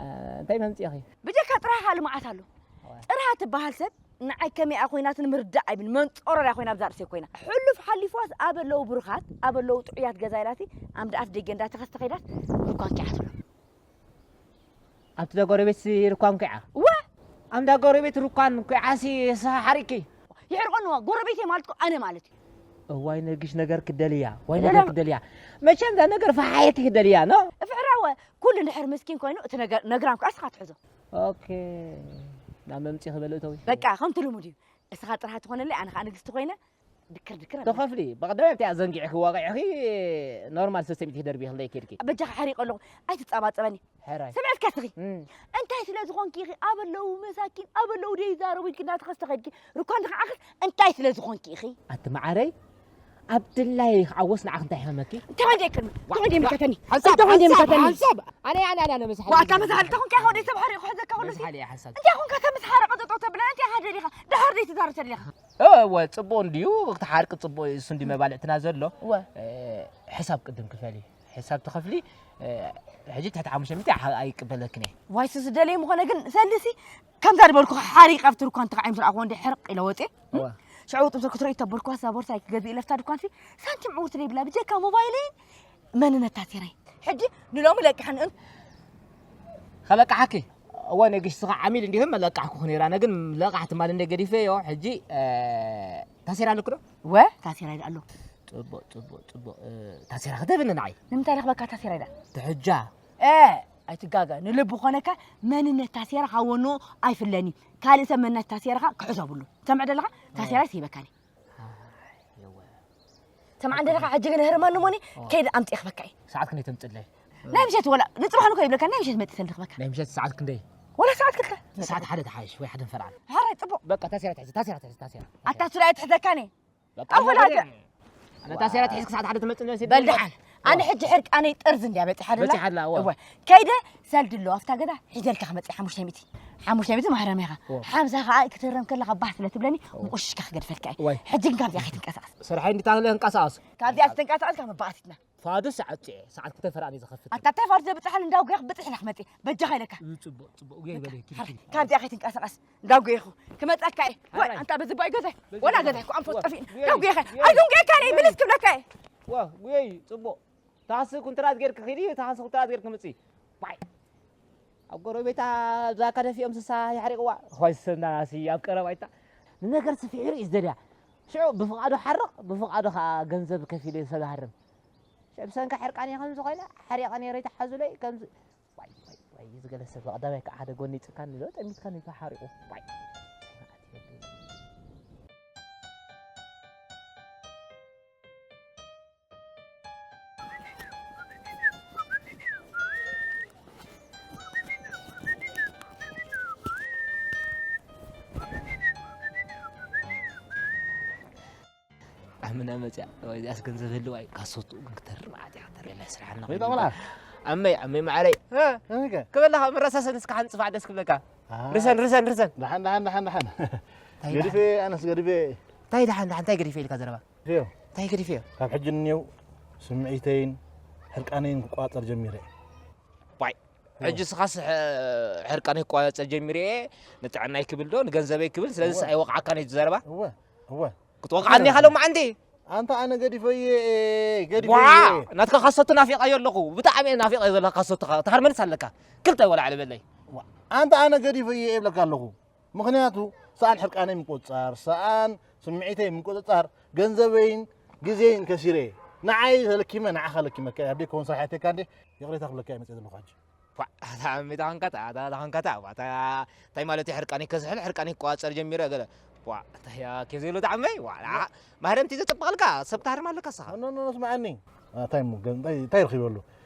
እንታይ መምጽእኺ? ብጀካ ጥራኻ ልምዓት ኣሎ። እወ። ጥራሃ ትበሃል ሰብ ንዓይ ከመይኣ ኮይናትኒ ምርዳእ ኣይብል፣ መንጦሮርያ ኮይና ኣብዛ ርእሰይ ኮይና። ሕሉፍ ሓሊፍዋስ ኣብ ኣለዉ ብሩኻት፣ ኣብ ኣለዉ ጥዑያት ገዛ ኢላሲ፣ ኣምዳ ኣፍ ደገ እንዳተኸስተ ከይዳስ ሩኳ እንኪዓ ትብሎ። ኣብቲ ዳ ጎረቤትሲ ሩኳ እንኪዓ? እወ! ኣምዳ ጎረቤት ሩኳ እንኪዓሲ ንስኻ ሓሪቅኪ? ይሕርቆ ንዋ፣ ጎረቤተይ ማለት እኮ ኣነ ማለት እዩ። እዋይ ነግሽ ነገር ክደልያ፣ ዋይ ነገር ክደልያ። መቸም እዛ ነገር ፈሓየት ክደልያ፣ ኖ? እፍሕራወ፣ ኩሉ እንድሕር ምስኪን ኮይኑ፣ እቲ ነገር፣ ነግራም ከኣ እስኻ ትሕዞ። ኦኬ። ናብ መምጺ ክበል እተዊ። በቃ፣ ከምቲ ልሙድ እዩ። እስኻ ጥርሃ ትኾነለይ፣ ኣነ ኸኣ ንግስቲ ኮይነ፣ ድክር ድክር ኣለ። ተኸፍሊ፣ ብቐደም ኣብቲ ኣዘንጊዕኺ ዋቂዕኺ፣ ኖርማል ሰሰሚት ክደርቢ ክለይ ኬድኪ። በጃኻ ሓሪቕ ኣለኹ፣ ኣይትጻባጸበኒ። ሕራይ። ስምዒ እስከ እስኺ። እም። እንታይ ስለ ዝኾንኪ ኢኺ ኣብ ኣለዉ መሳኪን፣ ኣብ ኣለዉ ደይዛረቡ ኢልኪ እናተኸስተ ኸድኪ፣ ሩኳ እንድኻ ዓኽስ እንታይ ስለ ዝኾንኪ ኢኺ? ኣቲ መዓረይ፣ ኣብ ድላይ ክዓወስ ንዓኽ እንታይ ሃመኪ? እንታይ ወንጀል ይከኒ? እንታይ ወንጀል ይምልከተኒ? ሓንሳብ፣ እንታይ ወንጀል ሓንሳብ፣ ይምልከተኒ? ሓንሳብ። ኣነ፣ ኣነ፣ ኣነ፣ ኣነ መስሓል ዋታ ይምልከተኒ። መስሓል ተኾንኪ ኢኻ ወደ ሰብ ሓሪቑ ሕዘካ ኩሉ ሲ? መስሓል እየ ሓንሳብ። እንታይ ኾንካ ሰብ ምስ ሓረቐ ጠጠው ተብለ? እንታይ ኢኻ ደሊኻ? ድሓር ደይ ትዛረብ ተሊኻ? እወ፣ ጽቡቕ እንድዩ፣ ክትሓርቂ ጽቡቕ እዩ፣ እሱ እንድዩ መባልዕትና ዘሎ። እወ። እ፣ ሕሳብ ቅድም ክፈሊ። ሕሳብ ትኸፍሊ፣ እ፣ ሕጂ ትሕቲ ሓሙሽተ ሚእቲ ኣይ-፣ ኣይቅበለክን እየ። ዋይ፣ ሱስ ደለይ ምኾነ ግን ሰልሲ፣ ከምዛ ዝበልኩኻ ሓሪቐ ኣብቲ ድኳን ተኻዒም ዝረኣኹዎ እንደ ሕርቕ ኢለ ወፅየ። እወ። ሽዑ ውጥም ክትርኢ ተበልኩዋ፣ እዛ ቦርሳይ ክገዝእ ኢለ ኣብታ ድኳን ሲ፣ ሳንቲም ዕውርቲ ዘይብላ፣ ብጀካ ሞባይለይን መንነት ታሴራይ። ሕጂ ንሎሚ ለቅሐን እን- ከለቅሓኪ? እወ፣ ነግሽ ስኻ ዓሚል እንዲኹም መለቃሕኩ ነይራ፣ ኣነ ግን ለቃሕ ትማል እንደ ገዲፈዮ፣ ሕጂ፣ እ፣ ታሴራ ኣለኩ ዶ? ወ፣ ታሴራይ ደኣ ኣሎ። ጽቡቕ፣ ጽቡቕ፣ ጽቡቕ። እ፣ ታሴራ ክትህብኒ ንዓይ? ንምንታይ ረኽበካ ታሴራይ ደኣ? ትሕጃ። እ፣ ኣይትጋገ። ንልቢ ኾነካ መንነት ታሴራ ካብ ወንኡ ኣይፍለኒ። ካልእ ሰብ መንነት ታሴራኻ ክሕዞ ብሉ። ትሰምዕ ደለኻ? ታሴራይ ስሂበካኒ። ኣይ፣ የወ። ሰምዓ እንደለኻ ሕጂ ግን ህርመኒ ሞኒ፣ ኦ። ከይድ ኣምጽእ ክበካ እየ። ሰዓት ክንደይ ተምጽለይ? ናይ ምሸት ወላ፣ ንጽባሕ ንኮ ይብለካ፣ ናይ ምሸት መጥተል ንኽበካ። ናይ ምሸት ሰዓት ክንደይ? ወላ ሰዓት ክልተ። ሰዓት ሓደ ተሓይሽ ወይ ሓደ ፈርዓን። ሓራይ ጽቡቕ። በቃ ታሴራ ትሕዚ፣ ታሴራ ትሕዚ፣ ታሴራ። ኣታ ሱላ ኣይትሕዘካኒ። በቃ ኣብ ወላደ። ኣነ ታሴራ ትሕዚ ክሳዕ ሓደ ትመጽእ ነሲ በል ደሓን። ኣነ ሕጂ ሕርቃነይ ጥርዝ እንድያ በጺሓ ደላ። በጺሓ ኣላ፣ እወ። እወ። ከይደ ሰልዲ ኣሎ ኣብታ ገዛ ሒዘልካ ክመጽእ ሓሙሽተ ሚእቲ። ሓሙሽተ ሚእቲ ማሕረም ኢኻ። እወ። ሓምሳ ከኣ ክትህረም ከለኻ ባህ ስለ ትብለኒ እወ። ምቁሽሽካ ክገድፈልካ እየ። እወ። ሕጂ ግን ካብዚኣ ከይትንቀሳቐስ። ስርሐይ እንድታህለ ክንቀሳቐስ። ካብዚኣ ትንቀሳቐስ ካብ መባኣቲትና። ፋዱስ ዓጽየ፣ ሰዓት ክልተ ፈርዓን እዩ ዝኸፍት። ኣታ እንታይ ፋርስ ዘብጽሓሉ እንዳጉያኽ ብጥሕ ኢላ ክመጽእ። በጃኻ ኢለካ። እዩ ጽቡቕ፣ ጽቡቕ። ጉያ በቃ፣ ይበለይ፣ ኪድ፣ ሓራይ፣ ኪድ። ካብዚኣ ከይትንቀሳቐስ። እንዳጉየኹ ክመጻካ እየ። ወይ፣ ሓራይ። ኣንታ በዚ ባይ ገዛይ። በዚ ወላ ባይ። ገዛይ እኮ ኣንፈት ወ-፣ ጠፊእና። ጉያ፣ እንዳጉየኸ። ጉያ፣ ኣይትንጉየካኒ፣ ጉያ። ብልስ ክብለካ እየ። ዋ፣ ጉያ እዩ፣ ጽቡቕ። ታክሲ ኩንትራት ጌርክ ኺዲ፣ ታክሲ ኩንትራት ጌርክ ምጺ። ባይ። ኣብ ጎረቤታ ዛካ ደፊኦም ስሳ የሕሪቕዋ። ሆይ፣ ሰናሲ ኣብ ቀረባ ኣይታ። ንነገር ስፊሑ ርእስ ደልያ። ሽዑ ብፍቓዱ ሓርቕ፣ ብፍቓዱ ኸኣ ገንዘብ ከፊሉ ሰብ ይሃርም። ሽዑ ብሰንካ ሕርቃን እየ ከምዚ ኮይነ፣ ሓሪቐ ነይረ ይተሓዙለይ፣ ከምዚ ዋይ፣ ዋይ፣ ዋይ፣ እዚ ገለ ሰብ ቀዳማይ ከዓ ሓደ ጎኒ ይጽካኒ ዶ ጠሚትካኒ ተሓሪቑ። ዋይ። ኣመና መጽያ፣ ወይ እዚኣስ ገንዘብ ህልዋ እዩ። ካሶቱ ግን ክተርም ዓጢያ፣ ክተርም ናይ ስራሕና ወይ ኮይኑ። ጠቕላ። ኣመይ፣ ኣመይ፣ ማዕረይ። እ? ከመይከ? ክበላኻ፣ መረሳሰኒ እስካ ሓንጽፋዕ ደስ ክብለካ። አ። ርሰን፣ ርሰን፣ ርሰን። ደሓን፣ ደሓን፣ ደሓን፣ ደሓን። እንታይ ገዲፈ፣ ደሓን? ኣነስ ገዲፈ። እንታይ ደሓን፣ ደሓን፣ እንታይ ገዲፈ ኢልካ ዘረባ? ዮ። እንታይ ገዲፈ? ካብ ሕጂ ንኔው ስምዒተይን ሕርቃነይን ክቆጻጸር ጀሚረ። ዋይ። ዮ። ሕጂ ስኻስ፣ ሕ-፣ ሕርቃነይ ክቆጻጸር ጀሚረ እየ። ንጥዕናይ ክብል ዶ፣ ንገንዘበይ ክብል፣ ስለዚስ እወ። ኣይወቕዓካን እዩ ዘረባ? እወ፣ እወ። ክትወቕዓኒ ኢኻ ሎማዓንቲ? ኣንታ ኣነ ገዲፈዮ እየ፣ ገዲፈዮ እየ። ናትካ ካሰቱ ናፊቐዮ ኣለኹ። ብጣዕሚ እየ ናፊቐዮ ዘለኹ ካሰቱኻ። ተሃርመንስ ኣለካ። ክልተ ወላ ዕለበለይ። ዋ፣ ኣንታ ኣነ ገዲፈዮ እየ እብለካ ኣለኹ። ምኽንያቱ፣ ሰኣን ሕርቃነይ ምቁጽጻር፣ ሰኣን ስምዒተይ ምቁጽጻር፣ ገንዘበይን ግዜይን ከሲረ እየ። ንዓይ ተለኪመ፣ ንዓኻ ለኪመካ እየ። ኣብ ደይከውን ስራሕ ኣትየካ እንዴ፣ ይቕሬታ ክብለካ እየ መጽየ ዘለኹ ሕጂ። ኳዕ፣ ኣታ ዓመይ፣ እታ ኾንካታ፣ ኣታ፣ እታ ኾንካታ፣ ዋ፣ እታ፣ እንታይ ማለት እዩ? ሕርቃነይ ከስሕል፣ ሕርቃነይ ክቆጻጸር ጀሚረ፣ ገለ። ዋ፣ እንታይ እያ፣ ኬፍ ዘይብሉ እታ ዓመይ? ዋ፣ ንዓ፣ ማህረምቲ ዘጸብቐልካ፣ ሰብ ታህርም ኣለካ፣ ንስኻ። ኖ፣ ኖ፣ ኖ፣ ስምዓኒ። አ፣ እንታይ እሞ፣ ገ-፣ እንታይ፣ እንታይ ረኺበሉ?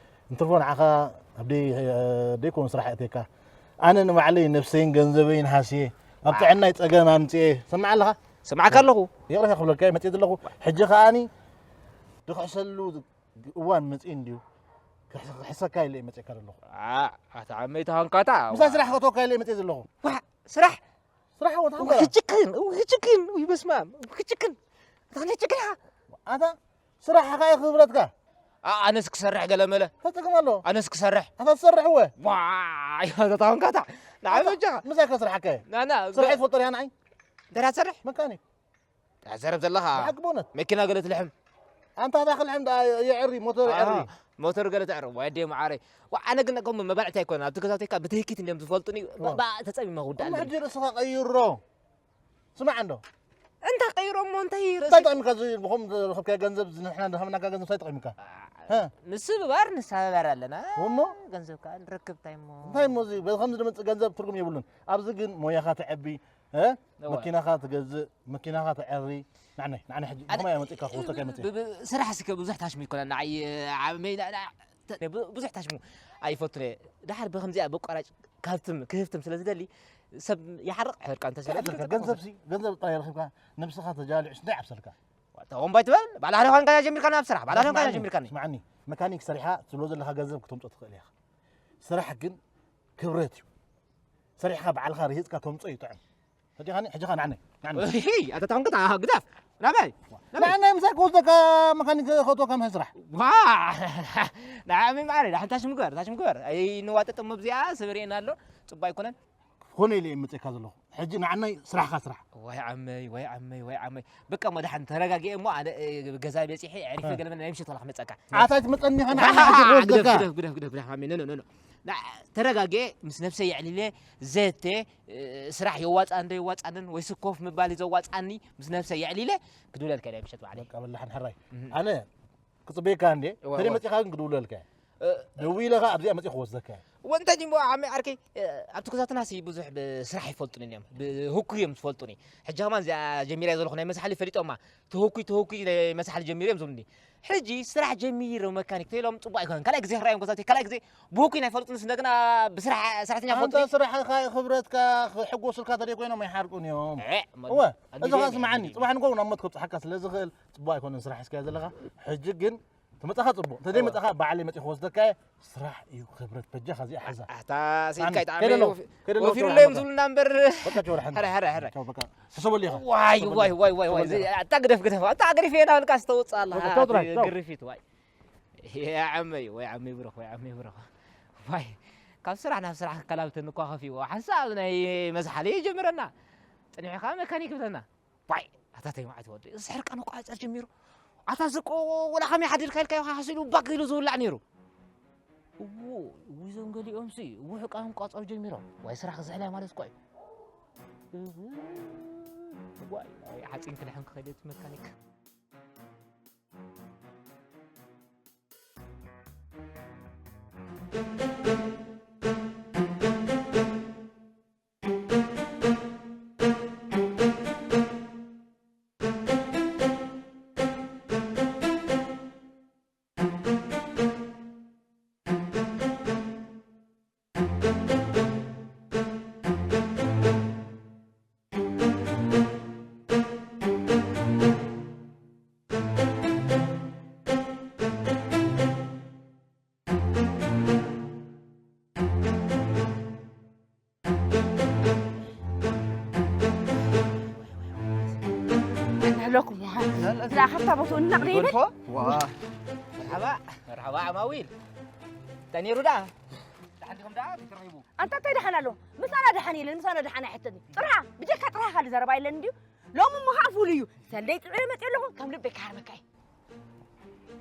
እንትርፎ ንዓኻ ኣብ ደይ-፣ ደይኮን ስራሕ ኣእትየካ። ኣነ ንባዕለይ ነብሰይን ገንዘበይን ሃስየ፣ ኣብ ጥዕናይ ጸገም ኣምጽኤ። ሰምዓ ኣለኻ? ሰምዓካ ኣለኹ። ይቕሬታ ክብለካ እየ መጽኤ ዘለኹ። ሕጂ ከኣኒ ድኽሕሰሉ እዋን መጽኡ እንድዩ። ክሕ-፣ ክሕሰካ ኢለ እየ መጽኤካ ዘለኹ። ኣ፣ ኣታ ዓመይ ተሃንካታ። ምሳይ ስራሕ ክእትወካ ኢለ እየ መጽኤ ዘለኹ። ዋ፣ ስራሕ? ስራሕ ወታ እው፣ ክጭክን፣ እው፣ ክጭክን፣ እው፣ በስመ ኣብ፣ እው፣ ክጭክን። ኣታ ክጭክን ኢኻ። ኣታ ስራሕ ኢኻ እዩ ክብረትካ። ኣ-፣ ኣነስ ክሰርሕ ገለ መለ። እንታይ ጸገም ኣለዎ? ኣነስ ክሰርሕ። ኣታ ትሰርሕ እወ። ዋይ፣ ኣታ ተሃንካታ። ንዓይ ኣታ በጃኻ። ምሳይ ከስርሓካ እየ። ና፣ ና፣ ስራሕ ገ-፣ ይትፈልጦ ዲኻ ንዓይ? እንታይ ትሰርሕ? መካኒክ። ትዛረብ ዘለኻ? ብሓቂ በእውነት። መኪና ገለ ትልሕም? ኣንታ እታ ክልሕም ደኣ የዕሪ፣ ሞተር ኣሃ፣ የዕሪ። ሞተር ገለ ተዕሪ። ወዲ መዓረይ። ዋ፣ ኣነ ግን ከምኡ መባልዕቲ ኣይኮነን። ኣብቲ ገዛውተይካ ብትህኪት እንድዮም ዝፈልጡኒ። ዋ። ባ-፣ ተጸሚመ ክውዳእ እሞ ኣለኒ። ሕጂ ርእስኻ ቀይሮ። ስማዕ እንዶ። እንታይ ቀይሮ እሞ እንታይ ርእሲ? እንታይ ጠቒምካ እዚ ብኸም ዝረኸብካዮ ገንዘብ፣ እዚ ንሕና ዝሃብናካ ገንዘብ እንታይ ጠቒምካ? አ፣ ሀ? ምስብባር ንሰባበር ኣለና። እሞ? ገንዘብ ከኣ ንረክብ እንታይ እሞ? እንታይ እሞ እዚ? በዚ ከምዚ ዝመጽእ ገንዘብ ትርጉም የብሉን። ኣብዚ ግን ሞያኻ ተዐቢ፣ እ? እወ። መኪናኻ ትገዝእ፣ መኪናኻ ተዐሪ። ንዓነይ፣ ንዓነይ ሕጂ ኣነ ብኸመይ እየ መጺእካ ክወስደካ እየ መጺእ? ብ-፣ ብ-፣ ስራሕ እስከ ብዙሕ ታሽሙ ይኮና፣ ንዓይ፣ እ፣ ዓመይ፣ ና-፣ ና-፣ ተ-፣ ብ-፣ ብዙሕ ታሽሙ ኣይፈቱን እየ። ደሓር ብኸምዚኣ በቋራጭ ካብትም፣ ክህብትም ስለ ዝደሊ፣ ሰብ ይሓርቕ፣ ሕርቃን ተሰለ ገንዘብ ሲ፣ ገንዘብ ጥራይ ረኺብካ፣ ነብስኻ ተጃሊዑስ እንታይ ዓብሰልካ? ዋታ ወንባይ ትበል፣ ባዕልኻ ዲኻ ጀሚርካኒ ኣብ ስራሕ፣ ባዕልኻ ዲኻ ስማዕኒ፣ ጀሚርካኒ። ስማዕኒ፣ መካኒክ ሰሪሓ ትብሎ ዘለኻ ገንዘብ ክተምጾ ትኽእል ኢኻ። ስራሕ ግን ክብረት እዩ። ሰሪሕኻ ባዕልኻ ርሂጽካ ተምጾ እዩ ጥዑም። ሕጂ ኻኒ፣ ሕጂ ኻኒ፣ ንዓነይ፣ ንዓነይ። እሂ፣ ኣታ ታንክታ፣ ግዳፍ። ናበይ? ናበይ? ንዓነይ ምሳይ ክወስደካ መካኒክ ከእትወካ ምሳይ ስራሕ። ዋ! ንዓመይ ማዕረ፣ ዳሕን ታሽም ግበር፣ ታሽም ግበር። ኣይንዋጠጥ እሞ ብዚኣ ሰብ ርኤና ኣሎ፣ ጽቡቅ ኣይኮነን። ኮነ ኢለ እየ መጽእካ ዘለኹ። ሕጂ ንዓናይ ስራሕኻ ስራሕ። ወይ ዓመይ፣ ወይ ዓመይ፣ ወይ ዓመይ። በቃ እሞ ደሓን ተረጋጊኤ እሞ ኣነ፣ እ፣ ገዛ በጺሐ፣ ኣዕሪፈ እ። ገለ መለ ናይ ምሸት ዋላ ክመጸካ። ኣታ ኣይትመጸኒ ኢኻ፣ ንዓና ሕጂ ክወስደካ። ግደፍ፣ ግደፍ፣ ግደፍ፣ ግደፍ፣ ዓመይ፣ ኖ፣ ኖ፣ ኖ፣ ኖ። ና-፣ ተረጋጊኤ ምስ ነብሰይ የዕሊለ ዘተ፣ እ፣ ስራሕ የዋጽኣን ዶ የዋጽኣንን ወይስ ኮፍ ምባል እዩ ዘዋጽኣኒ ምስ ነብሰይ የዕሊለ ክድውለልካ ኢለ ምሸት ባዕለይ። በቃ በላሕን ሕራይ። እህ። ኣነ ክጽበየካ እንዴ? እወ፣ ተደይ እወ። መጺኻ ግን ክድውለልካ እየ። እ፣ ደዊለ ኸኣ ኣብዚኣ መጺእ ክወስደካ እየ። እወ፣ እንታይ ድሞ ዓመይ ዓርከይ፣ እ፣ ኣብቲ ገዛትናሲ ብዙሕ ብስራሕ ይፈልጡኒ እዮም። ብህኩይ እዮም ዝፈልጡኒ። ሕጂ ከማን እዚኣ ጀሚረ ዘለኹ ናይ መሳሓሊ ፈሊጦማ። ተህኩይ፣ ተህኩይ ናይ መሳሓሊ ጀሚረ እዮም ዝብሉኒ። ሕጂ ስራሕ ጀሚረ መካኒክ ተይሎም ጽቡቕ ኣይኮነን። ካልኣይ ግዜ ክረኣዮም ገዛውቲ፣ ካልኣይ ግዜ ብህኩይ ናይ ፈልጡንስ እንደገና ብስራሕ ሰራሕተኛ ኣንታ ፈልጡኒ። ስራሕኻ ክብረትካ ክሕጎሱልካ ተደይ ኮይኖም ኣይሓርቁን እዮም። እ፣ እወ፣ ኣዲደ እዚ ኸኣ እየ፣ ስምዓኒ፣ ኣዲደ። ጽባሕ ንግሆ ናብ ሞት ከብጽሓካ ስለ ዝኽእል ጽቡቕ ኣይኮነን ስራሕ እስከ ዘለኻ። ሕጂ ግን ተመጻኻ ጽቡቕ፣ እንተ ዘይመጻኻ ባዕለይ መጺእ ክወስደካ እየ። ስራሕ እዩ ክብረት፣ በጃኻ እዚኣ ሓዛ። ኣታ፣ ስኢልካ ኣነ፣ ይጥዓመ፣ ከይደ ኣለኹ፣ ወፊ-፣ ከይደ ኣለኹ፣ ወፊሩ ጨውራ ኣለዮም ሓዛ። ዝብሉ እና እምበር። በቃ ጨውራ ሓዛ። ሕረ፣ ሕረ፣ ሕረ። ጨው በቃ። ሰሰበሉ ኢኻ። ዋይ፣ ሰሰበሉ ዋይ፣ ኢኻ። ዋይ፣ ዋይ፣ ዋይ፣ ሰሰበሉ እዚ ኢኻ። ኣታ ግደፍ፣ ግደፍ፣ ኣታ ግሪፍ እየ ናበልካ ዝተውፅእ ኣላ። በቃ ጨው ጥራይ፣ ጨው። ግሪፊት፣ ዋይ። ያ ዓመይ፣ ወይ ዓመይ ብሩኽ፣ ወይ ዓመይ ብሩኽ። ዋይ፣ ካብ ስራሕ ናብ ስራሕ ክከላብተኒ እኳ ከፊእዎ። ሓንሳብ ናይ መዝሓሊ ይጀምረና። ጽኒሑ ከኣ መካኒክ ይብለና። ዋይ፣ ኣታ ተይ መዓት ወዲ፣ እዚ ሕርቃኑ ክቋጸር ጀሚሩ። ኣታ እዚ እኮ ወላ ከመይ ሓዲርካ ኢልካዮ፣ ሃስ ኢሉ ባክ ኢሉ ዝውላዕ ነይሩ። እዎ፣ እዊ፣ እዞም ገሊኦምሲ፣ እዊ፣ ሕርቃኖም ክቋጸሩ ጀሚሮም። ዋይ፣ ስራሕ ክዝሕል እያ ማለት እኮ እዩ። እዊ፣ ዋይ፣ ዋይ፣ ሓጺን ክልሕም ክኸይድ እቲ መካኒክ። ንሕለኩም ውሃ። እዛ ካብታ ቦትኡ እናቕደ ይብል። ጎልፎ? ዋ። መርሓባ፣ መርሓባ ዓማዊል። እንታይ ነይሩ ደኣ? ደሓን ዲኹም ደኣ? እንታይ ተረኺቡ? ኣንታ እንታይ ደሓን ኣሎ? ምሳና ደሓን የለን፣ ምሳና ደሓን ኣይሕተትን። ጥርሃ፣ ብጀካ ጥርሃ ካልእ ዘረባ የለን እንድዩ። ሎሚ ምዃን ፍሉይ እዩ። ሰንደይ ጥዑይ መፅእ ኣለኹ፣ ከም ልበይ ክሃርመካ እዩ።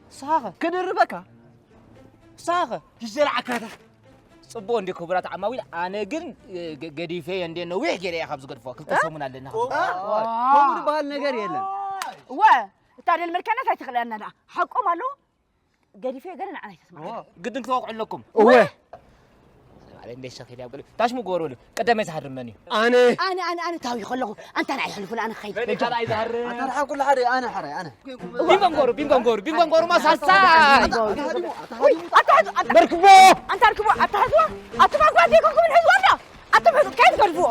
ንስኻኸ? ክድርበካ? ንስኻኸ? ክሸልዓካታ። ጽቡቕ እንዲ ክቡራት ዓማዊል፣ ኣነ ግን፣ እ፣ ገ-፣ ገዲፈ እንደ ነዊሕ ገይረ እየ ካብ ዝገድፎ። ክልተ እ? ሰሙን ኣለና። ኦ፣ ከምኡ ዝበሃል ነገር የለን። እወ፣ እታ ደልመልካናስ ኣይትኽእለና ደኣ። ሓቆም ኣለዉ። ገዲፈ ገለ ንዓና ኣይተስምዓና። ግድን ክትወቕዑ ኣለኩም። እወ። ማለት እንደ ሸኺል ያብቅል። ታሽሙ ጎሮሉ። ቀዳማይ ዝሃርም መን እዩ? ኣነ። ኣነ፣ ኣነ፣ ኣነ ታዊ ከለኹ። ኣንታ ንዓይ ሕልፉ፣ ኣነ ኸይድ። መን እዩ ካልኣይ ዝሃርም? ኣታ ደሓን ኩሉ ሓደ፣ ኣነ ሓራይ፣ ኣነ። ቢንጎን ጎሩ፣ ቢንጎን ጎሩ፣ ቢንጎን ጎሩ ማሳሳይ። ኣታ ሃዲሙ፣ ኣታ ሃዲሙ። ኣታ ሃዲሙ፣ ኣታ መርክቦ! ኣንታ ርክቦ፣ ኣታ ሃዲሙ። ኣታ ማጓ ዲኮ ክምን ህዝቦ ኣሎ። ኣታ ማጓ ከይድ ገልብዎ።